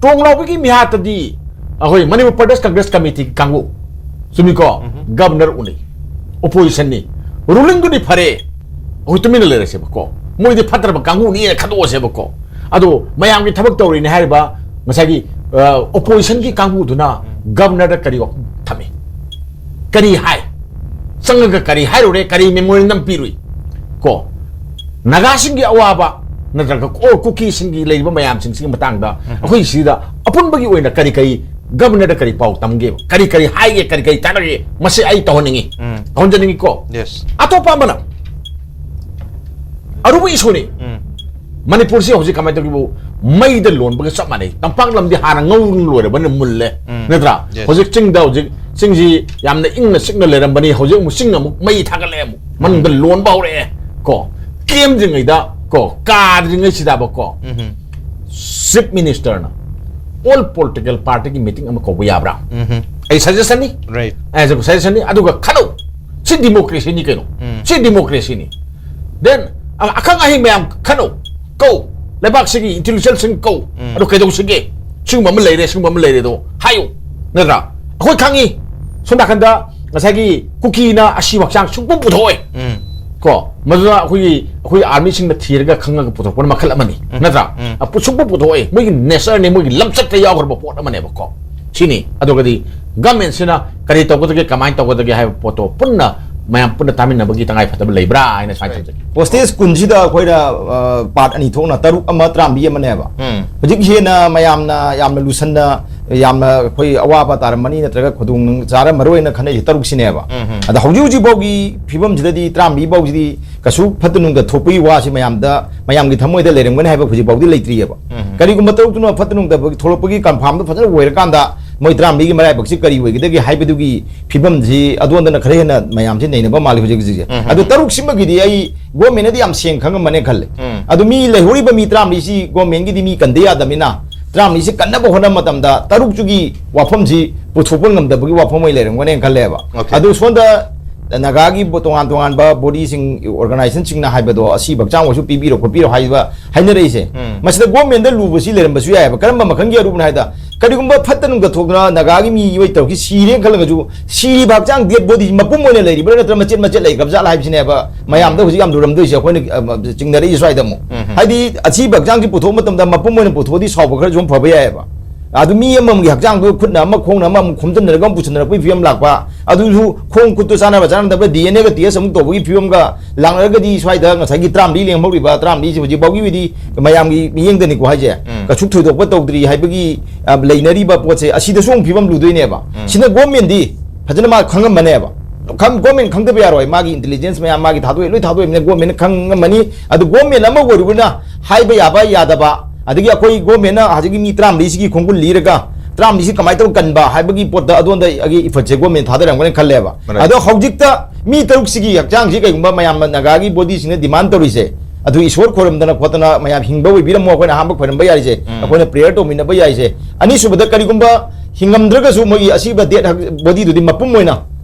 ꯇꯣꯡ ꯂꯥꯎꯕꯒꯤ ꯃꯤꯍꯥꯠꯇꯗꯤ ꯑꯩꯈꯣꯏ ꯃꯅꯤꯄꯨꯔ ꯄ꯭ꯔꯗꯦꯁ ꯀꯪꯒ꯭ꯔꯦꯁ ꯀꯃꯤꯇꯤꯒꯤ ꯀꯥꯡꯕꯨ, ꯆꯨꯝꯃꯤꯀꯣ? ꯎꯝ꯫ ꯒꯕꯔꯅꯔ ꯎꯅꯩ, ꯑꯣꯄꯣꯖꯤꯁꯟꯅꯤ, ꯔꯨꯂꯤꯡꯗꯨꯗꯤ ꯐꯔꯦ, ꯑꯩꯈꯣꯏ ꯇꯨꯃꯤꯟꯅ ꯂꯩꯔꯁꯦꯕꯀꯣ, ꯃꯣꯏꯗꯤ ꯐꯠꯇ꯭ꯔꯕ ꯀꯥꯡꯕꯨꯅꯤꯅ ꯈꯟꯗꯣꯛꯑꯁꯦꯕꯀꯣ꯫ ꯑꯗꯣ ꯃꯌꯥꯝꯒꯤ ꯊꯕꯛ ꯇꯧꯔꯤꯅꯦ ꯍꯥꯏꯔꯤꯕ ꯉꯁꯥꯏꯒꯤ, ꯑ, ꯑꯣꯄꯣꯖꯤꯁꯟꯒꯤ ꯀꯥꯡꯕꯨꯗꯨꯅ ꯒꯕꯔꯅꯔꯗ ꯀꯔꯤ ꯋꯥꯐꯝ ꯊꯝꯃꯤ? ꯀꯔꯤ ꯍꯥꯏ? ꯆꯪꯉꯒ ꯀꯔꯤ ꯍꯥꯏꯔꯨꯔꯦ? ꯀꯔꯤ ꯃꯦꯃꯣꯔꯦꯟꯗꯝ ꯄꯤꯔꯨꯏ? ꯀꯣ, ꯅꯥꯒꯥꯁꯤꯡꯒꯤ ꯑꯋꯥꯕ ꯅꯠꯇ꯭ꯔꯒ ꯀꯣ-, ꯀꯨꯀꯤꯁꯤꯡꯒꯤ ꯂꯩꯔꯤꯕ ꯃꯌꯥꯝꯁꯤꯡꯁꯤꯒꯤ ꯃꯇꯥꯡꯗ ꯎꯝ꯫ ꯑꯩꯈꯣꯏ ꯁꯤꯗ ꯑꯄꯨꯟꯕꯒꯤ ꯑꯣꯏꯅ ꯀꯔꯤ ꯀꯔꯤ ꯒꯕꯔꯅꯔꯗ ꯀꯔꯤ ꯄꯥꯎ ꯇꯝꯒꯦꯕ? ꯀꯔꯤ ꯀꯔꯤ ꯍꯥꯏꯒꯦ? ꯀꯔꯤ ꯀꯔꯤ ꯇꯥꯟꯅꯒꯦ? ꯃꯁꯤ ꯑꯩ ꯇꯧꯍꯟꯅꯤꯡꯉꯤ꯫ ꯎꯝ꯫ ꯇꯧꯍꯟꯖꯅꯤꯡꯉꯤꯀꯣ꯫ Yes. ꯑꯇꯣꯞꯄ ꯑꯃꯅ ꯑꯔꯨꯕ ꯏꯁꯨꯅꯤ꯫ ꯎꯝ꯫ ꯃꯅꯤꯄꯨꯔꯁꯤ ꯍꯧꯖꯤꯛ ꯀꯃꯥꯏꯅ ꯇꯧꯒꯦꯕꯨ, ꯃꯩꯗ ꯂꯣꯟꯕꯒ ꯆꯞ ꯃꯥꯟꯅꯩ꯫ ꯇꯝꯄꯥꯛ ꯂꯝꯗꯤ ꯍꯥꯟꯅ ꯉꯧ ꯂꯣꯏꯔꯕꯅ ꯃꯨꯜꯂꯦ, ꯎꯝ꯫ ꯅꯠꯇ꯭ꯔꯥ? Yes. ꯍꯧꯖꯤꯛ ꯆꯤꯡꯗ ꯍꯧꯖꯤꯛ ꯆꯤꯡꯁꯤ ꯌꯥꯝꯅ ꯏꯪꯅ ꯆꯤꯛꯅ ꯂꯩꯔꯝꯕꯅꯤ, ꯍꯧꯖꯤꯛ ꯑꯃꯨꯛ ꯆꯤꯡ ꯑꯃꯨꯛ ꯃꯩ ꯊꯥꯒꯠꯂꯛꯑꯦ, ꯑꯃꯨꯛ ꯃꯅꯨꯡꯗ ꯂꯣꯟꯕ ꯍꯧꯔꯛꯑꯦ ꯀꯣ꯫ ꯀꯦꯝꯗ꯭ꯔꯤꯉꯩꯗ ꯀꯣ, ꯀꯥꯗ꯭ꯔꯤꯉꯩꯁꯤꯗꯕꯀꯣ, ꯎꯝ꯫ Chief Minister ꯅ all political party ꯒꯤ meeting ꯑꯃ ꯀꯧꯕ ꯌꯥꯕ꯭ꯔꯥ? ꯎꯝ꯫ ꯑꯩ suggestion ꯅꯤ꯫ Right. ꯑꯩ suggestion ꯅꯤ꯫ ꯑꯗꯨꯒ ꯈꯟꯅꯧ꯫ ꯁꯤ democracy ꯅꯤ ꯀꯩꯅꯣ꯫ ꯎꯝ꯫ ꯁꯤ democracy ꯅꯤ꯫ Then, ꯑ-, ꯑꯈꯪ ꯑꯍꯩ ꯃꯌꯥꯝ ꯈꯟꯅꯧ꯫ ꯀꯧ꯫ ꯂꯩꯕꯥꯛꯁꯤꯒꯤ intellectual ꯁꯤꯡ ꯀꯧ꯫ ꯎꯝ꯫ ꯑꯗꯣ ꯀꯩꯗꯧꯁꯤꯒꯦ? ꯁꯤꯒꯨꯝꯕ ꯑꯃ ꯂꯩꯔꯦ, ꯁꯤꯒꯨꯝꯕ ꯑꯃ ꯂꯩꯔꯦꯗꯣ ꯍꯥꯏꯌꯨ꯫ ꯅꯠꯇ꯭ꯔꯥ? ꯑꯩꯈꯣꯏ ꯈꯪꯉꯤ꯫ ꯁꯣꯝ ꯅꯥꯀꯟꯗ ꯉꯁꯥꯏꯒꯤ ꯀꯨꯀꯤꯅ ꯑꯁꯤꯕ ꯍꯛꯆꯥꯡ ꯁꯨꯡꯄꯨ ꯄꯨꯊꯣꯛꯑꯣꯏ꯫ ꯎꯝ꯫ ꯀꯣ, ꯃꯗꯨꯅ ꯑꯩꯈꯣꯏꯒꯤ, ꯑꯩꯈꯣꯏ army ꯁꯤꯡꯅ ꯊꯤꯔꯒ ꯈꯪꯉꯒ ꯄꯨꯊꯣꯛꯄꯅ ꯃꯈꯜ ꯑꯃꯅꯤ꯫ ꯎꯝ꯫ ꯅꯠꯇ꯭ꯔꯥ? ꯎꯝ꯫ ꯑ, ꯄꯨ-, ꯁꯨꯡꯄꯨ ꯄꯨꯊꯣꯛꯑꯣꯏ꯫ ꯃꯣꯏꯒꯤ nature ꯅꯦ, ꯃꯣꯏꯒꯤ ꯂꯝꯆꯠꯇ ꯌꯥꯎꯈ꯭ꯔꯕ ꯄꯣꯠ ꯑꯃꯅꯦꯕꯀꯣ꯫ ꯁꯤꯅꯤ꯫ ꯑꯗꯨꯒꯗꯤ government ꯁꯤꯅ ꯀꯔꯤ ꯇꯧꯒꯗꯒꯦ, ꯀꯃꯥꯏꯅ ꯇꯧꯒꯗꯒꯦ ꯍꯥꯏꯕ ꯄꯣꯠꯇꯣ ꯄꯨꯟꯅ ꯃꯌꯥꯝ ꯄꯨꯟꯅ ꯇꯥꯃꯤꯟꯅꯕꯒꯤ ꯇꯉꯥꯏ ꯐꯗꯕ ꯂꯩꯕ꯭ꯔꯥ ꯍꯥꯏꯅ ꯁꯨꯃꯥꯏꯅ ꯊꯝꯖꯒꯦ꯫ Hostage ꯀꯨꯟꯁꯤꯗ ꯑꯩꯈꯣꯏꯅ, ꯑ, part ꯑꯅꯤ ꯊꯣꯛꯅ, ꯇꯔꯨꯛ ꯑꯃ ꯇꯔꯥꯃꯔꯤ ꯑꯃꯅꯦꯕ꯫ ꯎꯝ꯫ ꯍꯧꯖꯤꯛ ꯍꯦꯟꯅ ꯃꯌꯥꯝꯅ ꯌꯥꯝꯅ ꯂꯨꯁꯟꯅ, ꯌꯥꯝꯅ ꯑꯩꯈꯣꯏ ꯑꯋꯥꯕ ꯇꯥꯔꯝꯃꯅꯤ, ꯅꯠꯇ꯭ꯔꯒ ꯈꯨꯗꯣꯡ ꯆꯥꯔꯝꯃꯔꯣꯏꯅ ꯈꯟꯅꯩꯁꯦ ꯇꯔꯨꯛꯁꯤꯅꯦꯕ꯫ ꯎꯝ, ꯎꯝ꯫ ꯑꯗ ꯍꯧꯖꯤꯛ ꯍꯧꯖꯤꯛ ꯐꯥꯎꯒꯤ ꯐꯤꯕꯝꯁꯤꯗꯗꯤ ꯇꯔꯥꯃꯔꯤ ꯐꯥꯎꯁꯤꯗꯤ ꯀꯩꯁꯨ ꯐꯠꯇ ꯅꯨꯡꯗ ꯊꯣꯛꯄꯒꯤ ꯋꯥꯁꯤ ꯃꯌꯥꯝꯗ, ꯃꯌꯥꯝꯒꯤ ꯊꯃꯣꯏꯗ ꯂꯩꯔꯝꯒꯅꯤ ꯍꯥꯏꯕ ꯍꯧꯖꯤꯛ ꯐꯥꯎꯗꯤ ꯂꯩꯇ꯭ꯔꯤꯑꯕ꯫ ꯎꯝ꯫ ꯀꯔꯤꯒꯨꯝꯕ ꯇꯔꯨꯛꯇꯨꯅ ꯐꯠꯇ ꯅꯨꯡꯗ ꯊꯣꯛꯂꯛꯄꯒꯤ confirm ꯗꯣ ꯐꯖꯅ ꯑꯣꯏꯔꯀꯥꯟꯗ ꯃꯣꯏ ꯇꯔꯥꯃꯔꯤꯒꯤ ꯃꯔꯥꯏꯕꯛꯁꯤ ꯀꯔꯤ ꯑꯣꯏꯒꯗꯒꯦ ꯍꯥꯏꯕꯗꯨꯒꯤ ꯐꯤꯕꯝꯁꯤ ꯑꯗꯣꯟꯗꯅ ꯈꯔ ꯍꯦꯟꯅ ꯃꯌꯥꯝꯁꯤ ꯅꯩꯅꯕ ꯃꯥꯜꯂꯤ ꯍꯧꯖꯤꯛ ꯍꯧꯖꯤꯛꯁꯦ꯫ ꯎꯝ꯫ ꯑꯗꯣ ꯇꯔꯨꯛꯁꯤꯃꯒꯤꯗꯤ ꯑꯩ ꯒꯣꯔꯃꯦꯟꯅꯗꯤ ꯌꯥꯝ ꯁꯦꯡ ꯈꯪꯉꯝꯃꯅꯦ ꯈꯜꯂꯦ꯫ ꯎꯝ꯫ ꯑꯗꯣ ꯃꯤ ꯂꯩꯍꯧꯔꯤꯕ ꯃꯤ ꯇꯔꯥꯃꯔꯤꯁꯤ ꯒꯣꯔꯃꯦꯟꯒꯤꯗꯤ ꯃꯤ ꯀꯟꯗ ꯌꯥꯗꯕꯅꯤꯅ, ꯇꯔꯥꯃꯔꯤꯁꯤ ꯀꯟꯅꯕ ꯍꯣꯠꯅꯕ ꯃꯇꯝꯗ ꯇꯔꯨꯛꯇꯨꯒꯤ ꯋꯥꯐꯝꯁꯤ ꯄꯨꯊꯣꯛꯄ ꯉꯝꯗꯕꯒꯤ ꯋꯥꯐꯝ ꯑꯣꯏꯅ ꯂꯩꯔꯝꯒꯅꯦꯅ ꯈꯜꯂꯦꯕ꯫ Okay꯫ ꯑꯗꯨ ꯁꯣꯝꯗ ꯅꯥꯒꯥꯒꯤ ꯕꯣ-, ꯇꯣꯉꯥꯟ ꯇꯣꯉꯥꯟꯕ ꯕꯣꯗꯤꯁꯤꯡ, ꯑꯣꯔꯒꯅꯥꯏꯖꯦꯁꯟꯁꯤꯡꯅ ꯍꯥꯏꯕꯗꯣ, ꯑꯁꯤꯕ ꯍꯛꯆꯥꯡ ꯑꯣꯏꯔꯁꯨ ꯄꯤꯕꯤꯔꯣ ꯈꯣꯠꯄꯤꯔꯣ ꯍꯥꯏꯕ ꯍꯥꯏꯅꯔꯛꯏꯁꯦ, ꯎꯝ꯫ ꯃꯁꯤꯗ ꯒꯣꯔꯃꯦꯟꯗ ꯂꯨꯕꯁꯤ ꯂꯩꯔꯝꯕꯁꯨ ꯌꯥꯏꯑꯕ꯫ ꯀꯔꯝꯕ ꯃꯈꯜꯒꯤ ꯑꯔꯨꯕꯅꯣ ꯍꯥꯏꯗ, ꯀꯔꯤꯒꯨꯝꯕ ꯐꯠꯇ ꯅꯨꯡꯗ ꯊꯣꯛꯇꯅ ꯅꯥꯒꯥꯒꯤ ꯃꯤꯑꯣꯏ ꯇꯔꯨꯛꯀꯤ ꯁꯤꯔꯦꯅ ꯈꯜꯂꯒꯁꯨ, ꯁꯤꯔꯤꯕ ꯍꯛꯆꯥꯡ, ꯗꯦꯗ ꯕꯣꯗꯤꯁꯤ ꯃꯄꯨꯝ ꯑꯣꯏꯅ ꯂꯩꯔꯤꯕ꯭ꯔꯥ ꯅꯠꯇ꯭ꯔꯒ ꯃꯆꯦꯠ ꯃꯆꯦꯠ ꯂꯩꯈ꯭ꯔꯕ ꯖꯥꯠꯂꯥ ꯍꯥꯏꯕꯁꯤꯅꯦꯕ ꯃꯌꯥꯝꯗ ꯍꯧꯖꯤꯛ ꯌꯥꯝ ꯂꯨꯔꯝꯗꯣꯏꯁꯦ, ꯑꯩꯈꯣꯏꯅ, ꯑ, ꯆꯤꯡꯅꯔꯛꯏꯁꯦ ꯁ꯭ꯋꯥꯏꯗ ꯑꯃꯨꯛ꯫ ꯎꯝ꯫ ꯍꯥꯏꯗꯤ ꯑꯁꯤꯕ ꯍꯛꯆꯥꯡꯁꯤ ꯄꯨꯊꯣꯛꯄ ꯃꯇꯝꯗ ꯃꯄꯨꯝ ꯑꯣꯏꯅ ꯄꯨꯊꯣꯛꯑꯗꯤ ꯁꯥꯎꯕ ꯈꯔꯁꯨ ꯑꯗꯨꯝ ꯐꯕ ꯌꯥꯏꯑꯕ꯫ ꯑꯗꯨ ꯃꯤ ꯑꯃꯃꯝꯒꯤ ꯍꯛꯆꯥꯡꯗꯨ ꯈꯨꯠꯅ ꯑꯃ, ꯈꯣꯡꯅ ꯑꯃ ꯑꯃꯨꯛ ꯈꯣꯝꯖꯤꯟꯅꯔꯒ ꯑꯃꯨꯛ ꯄꯨꯁꯤꯟꯅꯔꯛꯄꯒꯤ ꯐꯤꯕꯝ ꯂꯥꯛꯄ, ꯑꯗꯨꯁꯨ ꯈꯣꯡ ꯈꯨꯠꯇꯨ ꯆꯥꯟꯅꯕ ꯆꯥꯟꯅꯗꯕ, ꯗꯤ ꯑꯦꯟ ꯑꯦꯒ ꯇꯦꯁ ꯑꯃꯨꯛ ꯇꯧꯕꯒꯤ ꯐꯤꯕꯝꯒ ꯂꯥꯛꯅꯔꯒꯗꯤ, ꯁ꯭ꯋꯥꯏꯗ ꯉꯁꯥꯏꯒꯤ ꯇꯔꯥꯃꯔꯤ ꯂꯦꯝꯍꯧꯔꯤꯕ ꯇꯔꯥꯃꯔꯤꯁꯤ ꯍꯧꯖꯤꯛ ꯐꯥꯎꯒꯤ ꯑꯣꯏꯗꯤ ꯃꯌꯥꯝꯒꯤ ꯃꯤꯠꯌꯦꯡꯗꯅꯤꯀꯣ ꯍꯥꯏꯁꯦ, ꯎꯝ꯫ ꯀꯩꯁꯨ ꯊꯣꯏꯗꯣꯛꯄ ꯇꯧꯗ꯭ꯔꯤ ꯍꯥꯏꯕꯒꯤ, ꯑ, ꯂꯩꯅꯔꯤꯕ ꯄꯣꯠꯁꯦ, ꯑꯁꯤꯗꯁꯨ ꯑꯃꯨꯛ ꯐꯤꯕꯝ ꯂꯨꯗꯣꯏꯅꯦꯕ꯫ ꯎꯝ꯫ ꯁꯤꯅ ꯒꯣꯔꯃꯦꯟꯗꯤ ꯐꯖꯅ ꯃꯥ ꯈꯪꯉꯝꯃꯅꯦꯕ꯫ ꯈꯪ-, ꯒꯣꯔꯃꯦꯟ ꯈꯪꯗꯕ ꯌꯥꯔꯣꯏ, ꯃꯥꯒꯤ ꯏꯟꯇꯦꯂꯤꯖꯦꯟꯁ ꯃꯌꯥꯝ ꯃꯥꯒꯤ ꯊꯥꯗꯣꯛꯑꯦ, ꯂꯣꯏ ꯊꯥꯗꯣꯛꯑꯕꯅꯤꯅ ꯒꯣꯔꯃꯦꯟꯅ ꯈꯪꯉꯝꯃꯅꯤ꯫ ꯑꯗꯨ ꯒꯣꯔꯃꯦꯟ ꯑꯃ ꯑꯣꯏꯔꯨꯕꯅ ꯍꯥꯏꯕ ꯌꯥꯕ ꯌꯥꯗꯕ, ꯑꯗꯒꯤ ꯑꯩꯈꯣꯏ ꯒꯣꯔꯃꯦꯟꯅ ꯍꯧꯖꯤꯛꯀꯤ ꯃꯤ ꯇꯔꯥꯃꯔꯤꯁꯤꯒꯤ ꯈꯣꯡꯒꯨꯜ ꯂꯤꯔꯒ ꯇꯔꯥꯃꯔꯤꯁꯤ ꯀꯃꯥꯏꯅ ꯇꯧꯔ ꯀꯟꯕ ꯍꯥꯏꯕꯒꯤ ꯄꯣꯠꯇ ꯑꯗꯣꯝꯗ ꯑꯩꯒꯤ ꯏꯐꯠꯁꯦ ꯒꯣꯔꯃꯦꯟ ꯊꯥꯗꯔꯝꯒꯅꯤ ꯈꯜꯂꯦꯕ꯫ Right. ꯑꯗꯣ ꯍꯧꯖꯤꯛꯇ ꯃꯤ ꯇꯔꯨꯛꯁꯤꯒꯤ ꯍꯛꯆꯥꯡꯁꯤ ꯀꯩꯒꯨꯝꯕ ꯃꯌꯥꯝꯅ ꯅꯥꯒꯥꯒꯤ ꯕꯣꯗꯤꯁꯤꯡꯅ ꯗꯤꯃꯥꯟ ꯇꯧꯔꯤꯁꯦ, ꯑꯗꯨ ꯏꯁꯣꯔ ꯈꯣꯏꯔꯝꯗꯅ ꯈꯣꯠꯇꯅ ꯃꯌꯥꯝ ꯍꯤꯡꯕ ꯑꯣꯏꯕꯤꯔꯝꯃꯣ, ꯑꯩꯈꯣꯏꯅ ꯑꯍꯥꯟꯕ ꯈꯣꯏꯔꯝꯕ ꯌꯥꯔꯤꯁꯦ, ꯎꯝ꯫ ꯑꯩꯈꯣꯏꯅ ꯄ꯭ꯔꯦꯌꯔ ꯇꯧꯃꯤꯟꯅꯕ ꯌꯥꯔꯤꯁꯦ꯫ ꯑꯅꯤꯁꯨꯕꯗ, ꯀꯔꯤꯒꯨꯝꯕ ꯍꯤꯡꯉꯝꯗ꯭ꯔꯒꯁꯨ ꯃꯣꯏꯒꯤ ꯑꯁꯤꯕ ꯗꯦꯗ ꯕꯣꯗꯤꯗꯨꯗꯤ ꯃꯄꯨꯝ ꯑꯣꯏꯅ,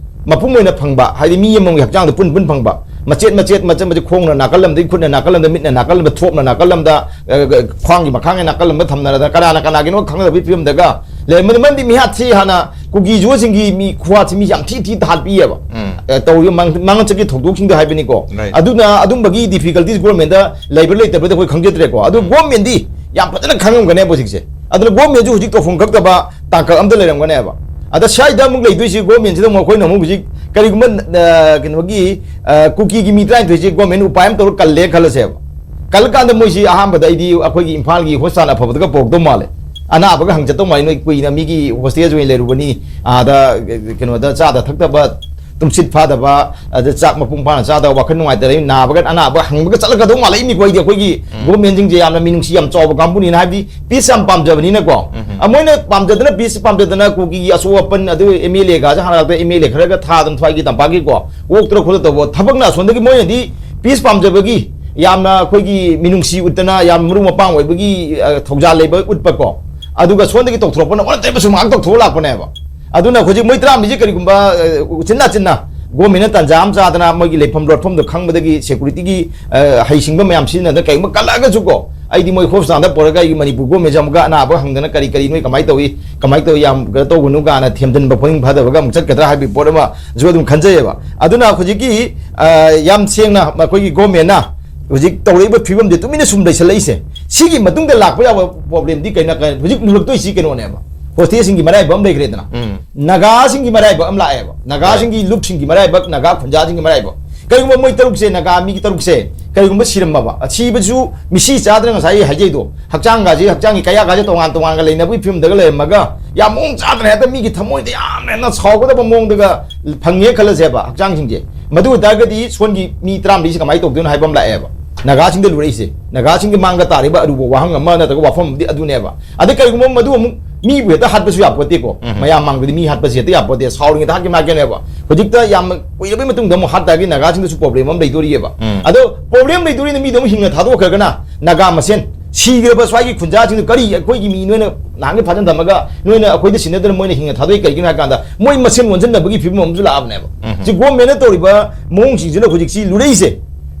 ꯃꯄꯨꯝ ꯑꯣꯏꯅ ꯐꯪꯕ, ꯍꯥꯏꯗꯤ ꯃꯤ ꯑꯃꯒꯤ ꯍꯛꯆꯥꯡꯗ ꯄꯨꯟ ꯄꯨꯟ ꯐꯪꯕ, ꯃꯆꯦꯠ ꯃꯆꯦꯠ, ꯃꯆꯦꯠ ꯃꯆꯦꯠ, ꯈꯣꯡꯅ ꯅꯥꯀꯜ ꯑꯃꯗꯒꯤ, ꯈꯨꯠꯅ ꯅꯥꯀꯜ ꯑꯃꯗ, ꯃꯤꯠꯅ ꯅꯥꯀꯜ ꯑꯃꯗ, ꯊꯣꯞꯅ ꯅꯥꯀꯜ ꯑꯃꯗ, ꯑ, ꯈ꯭ꯋꯥꯡꯒꯤ ꯃꯈꯥꯒꯤ ꯅꯥꯀꯜ ꯑꯃꯗ ꯊꯝꯅꯔꯗꯅ ꯀꯅꯥꯅ ꯀꯅꯥꯒꯤꯅꯣ ꯈꯪꯅꯗꯕꯒꯤ ꯐꯤꯕꯝꯗꯒ ꯂꯩꯔꯝꯕꯅꯤ꯫ ꯃꯔꯝꯗꯤ ꯃꯤꯍꯥꯠꯁꯤ ꯍꯥꯟꯅ ꯀꯨꯀꯤ ꯖꯨꯁꯤꯡꯒꯤ ꯃꯤ ꯈꯨꯍꯥꯠꯁꯤ ꯃꯤ ꯌꯥꯝ ꯊꯤ ꯊꯤ ꯇꯥꯍꯠꯄꯤꯑꯕ꯫ ꯎꯝ꯫ ꯑ, ꯇꯧꯔꯤꯕ ꯃꯥꯡ-, ꯃꯥꯡꯆꯠꯀꯤ ꯊꯧꯗꯣꯛꯁꯤꯡꯗꯣ ꯍꯥꯏꯕꯅꯤꯀꯣ꯫ Right. ꯑꯗꯨꯅ ꯑꯗꯨꯝꯕꯒꯤ ꯗꯤꯐꯤꯀꯜꯇꯤꯁ ꯒꯣꯔꯃꯦꯟꯗ ꯂꯩꯕ꯭ꯔꯥ ꯂꯩꯇꯕ꯭ꯔꯥꯗꯤ ꯑꯩꯈꯣꯏ ꯈꯪꯖꯗ꯭ꯔꯦꯀꯣ꯫ ꯑꯗꯨ ꯎꯝ꯫ ꯒꯣꯔꯃꯦꯟꯗꯤ ꯌꯥꯝ ꯐꯖꯅ ꯈꯪꯉꯝꯒꯅꯦꯕ ꯍꯧꯖꯤꯛꯁꯦ꯫ ꯑꯗꯨꯅ ꯒꯣꯔꯃꯦꯟꯁꯨ ꯍꯧꯖꯤꯛ ꯇꯧꯐꯝ ꯈꯛꯇꯕ ꯇꯥꯡꯀꯛ ꯑꯝꯗ ꯂꯩꯔꯝꯒꯅꯦꯕ꯫ ꯑꯗ ꯁ꯭ꯋꯥꯏꯗ ꯑꯃꯨꯛ ꯂꯩꯗꯣꯏꯁꯤ ꯒꯣꯔꯃꯦꯟꯁꯤꯗ ꯑꯃꯨꯛ ꯑꯩꯈꯣꯏꯅ ꯑꯃꯨꯛ ꯍꯧꯖꯤꯛ ꯀꯔꯤꯒꯨꯝꯕ, ꯑ, ꯀꯩꯅꯣꯒꯤ, ꯑ, ꯀꯨꯀꯤꯒꯤ ꯃꯤ ꯇꯔꯥꯅꯤꯊꯣꯏꯁꯤ ꯒꯣꯔꯃꯦꯟ ꯎꯄꯥꯏ ꯑꯃ ꯇꯧꯔ ꯀꯜꯂꯦ ꯈꯜꯂꯁꯦꯕ꯫ ꯀꯜꯂꯀꯥꯟꯗ ꯃꯣꯏꯁꯤ ꯑꯍꯥꯟꯕꯗ ꯑꯩꯗꯤ ꯑꯩꯈꯣꯏꯒꯤ ꯏꯝꯐꯥꯜꯒꯤ ꯍꯣꯁꯄꯤꯇꯥꯜ ꯑꯐꯕꯗꯒ ꯄꯨꯔꯛꯇꯧ ꯃꯥꯜꯂꯦ꯫ ꯑꯅꯥꯕꯒ ꯍꯪꯆꯠꯇꯧ ꯃꯥꯜꯂꯦ, "ꯅꯣꯏ ꯀꯨꯏꯅ ꯃꯤꯒꯤ ꯍꯣꯁꯇꯦꯖ ꯑꯣꯏꯅ ꯂꯩꯔꯨꯕꯅꯤ, ꯑꯥꯗ, ꯀꯩꯅꯣꯗ ꯆꯥꯗ ꯊꯛꯇꯕ ꯇꯨꯝꯁꯤꯠ ꯐꯥꯗꯕ, ꯑꯗ ꯆꯥꯛ ꯃꯄꯨꯡ ꯐꯥꯅ ꯆꯥꯗꯕ, ꯋꯥꯈꯜ ꯅꯨꯡꯉꯥꯏꯇꯕ, ꯅꯥꯕꯒ ꯑꯅꯥꯕ ꯍꯪꯕꯒ ꯆꯠꯂꯛꯀꯗꯧ ꯃꯥꯜꯂꯛꯏꯅꯤꯀꯣ꯫ ꯑꯩꯗꯤ ꯑꯩꯈꯣꯏꯒꯤ ꯎꯝ꯫ ꯒꯣꯔꯃꯦꯟꯁꯤꯡꯁꯦ ꯌꯥꯝꯅ ꯃꯤꯅꯨꯡꯁꯤ ꯌꯥꯝ ꯆꯥꯎꯕ ꯀꯥꯡꯕꯨꯅꯤꯅ, ꯍꯥꯏꯕꯗꯤ ꯄꯤꯁ ꯌꯥꯝ ꯄꯥꯝꯖꯕꯅꯤꯅꯀꯣ꯫ ꯎꯝ꯫ ꯑ, ꯃꯣꯏꯅ ꯄꯥꯝꯖꯗꯅ, ꯄꯤꯁ ꯄꯥꯝꯖꯗꯅ ꯀꯨꯀꯤꯒꯤ ꯑꯁꯣꯛ ꯑꯄꯟ, ꯑꯗꯨ ꯑꯦꯝ ꯑꯦꯜ ꯑꯦꯒꯁꯦ ꯍꯥꯟꯅ ꯑꯦꯝ ꯑꯦꯜ ꯑꯦ ꯈꯔꯒ ꯊꯥꯗꯅ ꯊ꯭ꯋꯥꯏꯒꯤ ꯇꯝꯄꯥꯛꯀꯤꯀꯣ, ꯑꯣꯛꯇ꯭ꯔ ꯈꯣꯠꯇ ꯇꯧꯕ ꯊꯕꯛꯅ ꯑꯁꯣꯝꯗꯒꯤ ꯃꯣꯏꯅꯗꯤ ꯄꯤꯁ ꯄꯥꯝꯖꯕꯒꯤ ꯌꯥꯝꯅ ꯑꯩꯈꯣꯏꯒꯤ ꯃꯤꯅꯨꯡꯁꯤ ꯎꯠꯇꯅ, ꯌꯥꯝ ꯃꯔꯨꯞ ꯃꯄꯥꯡ ꯑꯣꯏꯕꯒꯤ, ꯑ, ꯊꯧꯖꯥꯜ ꯂꯩꯕ ꯎꯠꯄꯀꯣ꯫ ꯑꯗꯨꯒ ꯁꯣꯝꯗꯒꯤ ꯇꯧꯊꯣꯔꯛꯄꯅ ꯑꯣꯟꯅ ꯇꯩꯕ ꯁꯨꯝ ꯉꯥꯏꯍꯥꯛ ꯇꯧꯊꯣꯛꯑ ꯂꯥꯛꯄꯅꯦꯕ꯫ ꯑꯗꯨꯅ ꯍꯧꯖꯤꯛ ꯃꯣꯏ ꯇꯔꯥꯃꯔꯤꯁꯦ ꯀꯔꯤꯒꯨꯝꯕ, ꯑ, ꯎꯆꯤꯟ ꯅꯥꯆꯤꯟꯅ ꯒꯣꯔꯃꯦꯟꯅ ꯇꯥꯟꯖꯥ ꯑꯃ ꯆꯥꯗꯅ ꯃꯣꯏꯒꯤ ꯂꯩꯐꯝ ꯂꯣꯠꯐꯝꯗꯣ ꯈꯪꯕꯗꯒꯤ ꯁꯦꯀ꯭ꯌꯨꯔꯤꯇꯤꯒꯤ, ꯑ, ꯍꯩꯁꯤꯡꯕ ꯃꯌꯥꯝ ꯁꯤꯖꯤꯟꯅꯗꯅ ꯀꯩꯒꯨꯝꯕ ꯀꯜꯂꯛꯑꯒꯁꯨꯀꯣ, ꯑꯩꯗꯤ ꯃꯣꯏ ꯍꯣꯁꯄꯤꯇꯥꯜꯗ ꯄꯨꯔꯒ ꯑꯩꯒꯤ ꯃꯅꯤꯄꯨꯔ ꯒꯣꯔꯃꯦꯟꯁꯦ ꯑꯃꯨꯛꯀ ꯑꯅꯥꯕ ꯍꯪꯗꯅ ꯀꯔꯤ ꯀꯔꯤ ꯅꯣꯏ ꯀꯃꯥꯏꯅ ꯇꯧꯏ, ꯀꯃꯥꯏꯅ ꯇꯧꯏ, ꯌꯥꯝ ꯀꯩꯅꯣ ꯇꯧꯒꯅꯨ ꯀꯥꯏꯅ ꯊꯦꯝꯖꯤꯟꯕ ꯄꯨꯛꯅꯤꯡ ꯐꯗꯕꯒ ꯑꯃꯨꯛ ꯆꯠꯀꯗ꯭ꯔꯥ ꯍꯥꯏꯕꯒꯤ ꯄꯣꯠ ꯑꯃꯁꯨ ꯑꯗꯨꯝ ꯈꯟꯖꯩꯌꯦꯕ꯫ ꯑꯗꯨꯅ ꯍꯧꯖꯤꯛꯀꯤ, ꯑ, ꯌꯥꯝ ꯁꯦꯡꯅ ꯑꯩꯈꯣꯏꯒꯤ ꯒꯣꯔꯃꯦꯟꯅ ꯍꯧꯖꯤꯛ ꯇꯧꯔꯛꯏꯕ ꯐꯤꯕꯝꯁꯦ ꯇꯨꯃꯤꯟꯅ ꯁꯨꯝ ꯂꯩꯁꯜꯂꯛꯏꯁꯦ, ꯁꯤꯒꯤ ꯃꯇꯨꯡꯗ ꯂꯥꯛꯄ ꯌꯥꯕ ꯄ꯭ꯔꯣꯕ꯭ꯂꯦꯝꯗꯤ ꯀꯩꯅꯣ, ꯀꯩꯅꯣ, ꯍꯧꯖꯤꯛ ꯂꯨꯔꯛꯇꯣꯏꯁꯤ ꯀꯩꯅꯣꯅꯦꯕ, ꯍꯣꯁꯇꯦꯜꯁꯤꯡꯒꯤ ꯃꯔꯥꯏꯕꯛ ꯑꯃ ꯂꯩꯈ꯭ꯔꯦꯗꯅ꯫ ꯎꯝ꯫ ꯅꯥꯒꯥꯁꯤꯡꯒꯤ ꯃꯔꯥꯏꯕꯛ ꯑꯃ ꯂꯥꯛꯑꯦꯕ, ꯅꯥꯒꯥꯁꯤꯡꯒꯤ ꯂꯨꯞꯁꯤꯡꯒꯤ ꯃꯔꯥꯏꯕꯛ, ꯅꯥꯒꯥ ꯈꯨꯟꯖꯥꯁꯤꯡꯒꯤ ꯃꯔꯥꯏꯕꯛ꯫ ꯀꯔꯤꯒꯨꯝꯕ ꯃꯣꯏ ꯇꯔꯨꯛꯁꯦ, ꯅꯥꯒꯥ ꯃꯤꯒꯤ ꯇꯔꯨꯛꯁꯦ ꯀꯔꯤꯒꯨꯝꯕ ꯁꯤꯔꯝꯃꯕ, ꯁꯤꯕꯁꯨ ꯃꯤꯁꯤ ꯆꯥꯗꯅ ꯉꯁꯥꯏ ꯍꯥꯏꯖꯩꯗꯣ, ꯍꯛꯆꯥꯡꯒꯁꯦ, ꯍꯛꯆꯥꯡꯒꯤ ꯀꯌꯥꯒꯁꯦ ꯇꯣꯉꯥꯟ ꯇꯣꯉꯥꯟꯒ ꯂꯩꯅꯕꯒꯤ ꯐꯤꯕꯝꯗꯒ ꯂꯩꯔꯝꯃꯒ, ꯌꯥꯝ ꯃꯑꯣꯡ ꯆꯥꯗꯅ ꯍꯦꯛꯇ ꯃꯤꯒꯤ ꯊꯃꯣꯏꯗ ꯌꯥꯝꯅ ꯍꯦꯟꯅ ꯁꯥꯎꯒꯗꯕ ꯃꯑꯣꯡꯗꯒ ꯐꯪꯉꯦ ꯈꯜꯂꯁꯦꯕ ꯍꯛꯆꯥꯡꯁꯤꯡꯁꯦ꯫ ꯃꯗꯨ ꯑꯣꯏꯇꯥꯔꯒꯗꯤ ꯁꯣꯟꯒꯤ ꯃꯤ ꯇꯔꯥꯃꯔꯤꯁꯦ ꯀꯃꯥꯏꯅ ꯇꯧꯗꯣꯏꯅꯣ ꯍꯥꯏꯕ ꯑꯃ ꯂꯥꯛꯑꯦꯕ꯫ ꯅꯥꯒꯥꯁꯤꯡꯗ ꯂꯨꯔꯛꯏꯁꯦ, ꯅꯥꯒꯥꯁꯤꯡꯒꯤ ꯃꯥꯡꯗ ꯇꯥꯔꯤꯕ ꯑꯔꯨꯕ ꯋꯥꯍꯪ ꯑꯃ ꯅꯠꯇ꯭ꯔꯒ ꯋꯥꯐꯝ ꯑꯃꯗꯤ ꯑꯗꯨꯅꯦꯕ꯫ ꯑꯗꯩ ꯀꯔꯤꯒꯨꯝꯕ ꯃꯗꯨ ꯑꯃꯨꯛ ꯃꯤꯕꯨ ꯍꯦꯛꯇ ꯍꯥꯠꯄꯁꯨ ꯌꯥꯄꯣꯠꯇꯦꯀꯣ꯫ ꯎꯝ꯫ ꯃꯌꯥꯝ ꯃꯥꯡꯗꯗꯤ ꯃꯤ ꯍꯥꯠꯄꯁꯦ ꯍꯦꯛꯇ ꯌꯥꯄꯣꯠꯇꯦ, ꯁꯥꯎꯔꯤꯉꯩꯗ ꯍꯥꯠꯀꯦ ꯍꯥꯠꯀꯦꯅꯦꯕ꯫ ꯍꯧꯖꯤꯛꯇ ꯌꯥꯝ ꯀꯨꯏꯔꯕꯩ ꯃꯇꯨꯡꯗ ꯑꯃꯨꯛ ꯍꯥꯠ ꯇꯥꯔꯗꯤ ꯅꯥꯒꯥꯁꯤꯡꯗꯁꯨ ꯄ꯭ꯔꯣꯕ꯭ꯂꯦꯝ ꯑꯃ ꯂꯩꯗꯣꯔꯤꯑꯕ꯫ ꯎꯝ꯫ ꯑꯗꯣ ꯄ꯭ꯔꯣꯕ꯭ꯂꯦꯝ ꯂꯩꯗꯣꯔꯤꯅ ꯃꯤꯗꯣ ꯑꯃꯨꯛ ꯍꯤꯡꯅ ꯊꯥꯗꯣꯛꯈ꯭ꯔꯒꯅ ꯅꯥꯒꯥ ꯃꯁꯦꯟ ꯁꯤꯈ꯭ꯔꯕ ꯁ꯭ꯋꯥꯏꯒꯤ ꯈꯨꯟꯖꯥꯁꯤꯡꯗꯣ ꯀꯔꯤ ꯑꯩꯈꯣꯏꯒꯤ ꯃꯤ ꯅꯣꯏꯅ ꯅꯍꯥꯟꯒꯤ ꯐꯥꯖꯟ ꯊꯝꯃꯒ ꯅꯣꯏꯅ ꯑꯩꯈꯣꯏꯗ ꯁꯤꯟꯅꯗꯅ ꯃꯣꯏꯅ ꯍꯤꯡꯅ ꯊꯥꯗꯣꯛꯏ ꯀꯩꯒꯤꯅꯣ ꯍꯥꯏ ꯀꯥꯟꯗ ꯃꯣꯏ ꯃꯁꯦꯟ ꯑꯣꯟꯁꯤꯟꯅꯕꯒꯤ ꯐꯤꯕꯝ ꯑꯃꯁꯨ ꯂꯥꯛꯑꯕꯅꯦꯕ꯫ ꯎꯝ꯫ ꯁꯤ ꯒꯣꯔꯃꯦꯟꯅ ꯇꯧꯔꯤꯕ ꯃꯑꯣꯡꯁꯤꯡꯁꯤꯅ ꯍꯧꯖꯤꯛꯁꯤ ꯂꯨꯔꯛꯏꯁꯦ꯫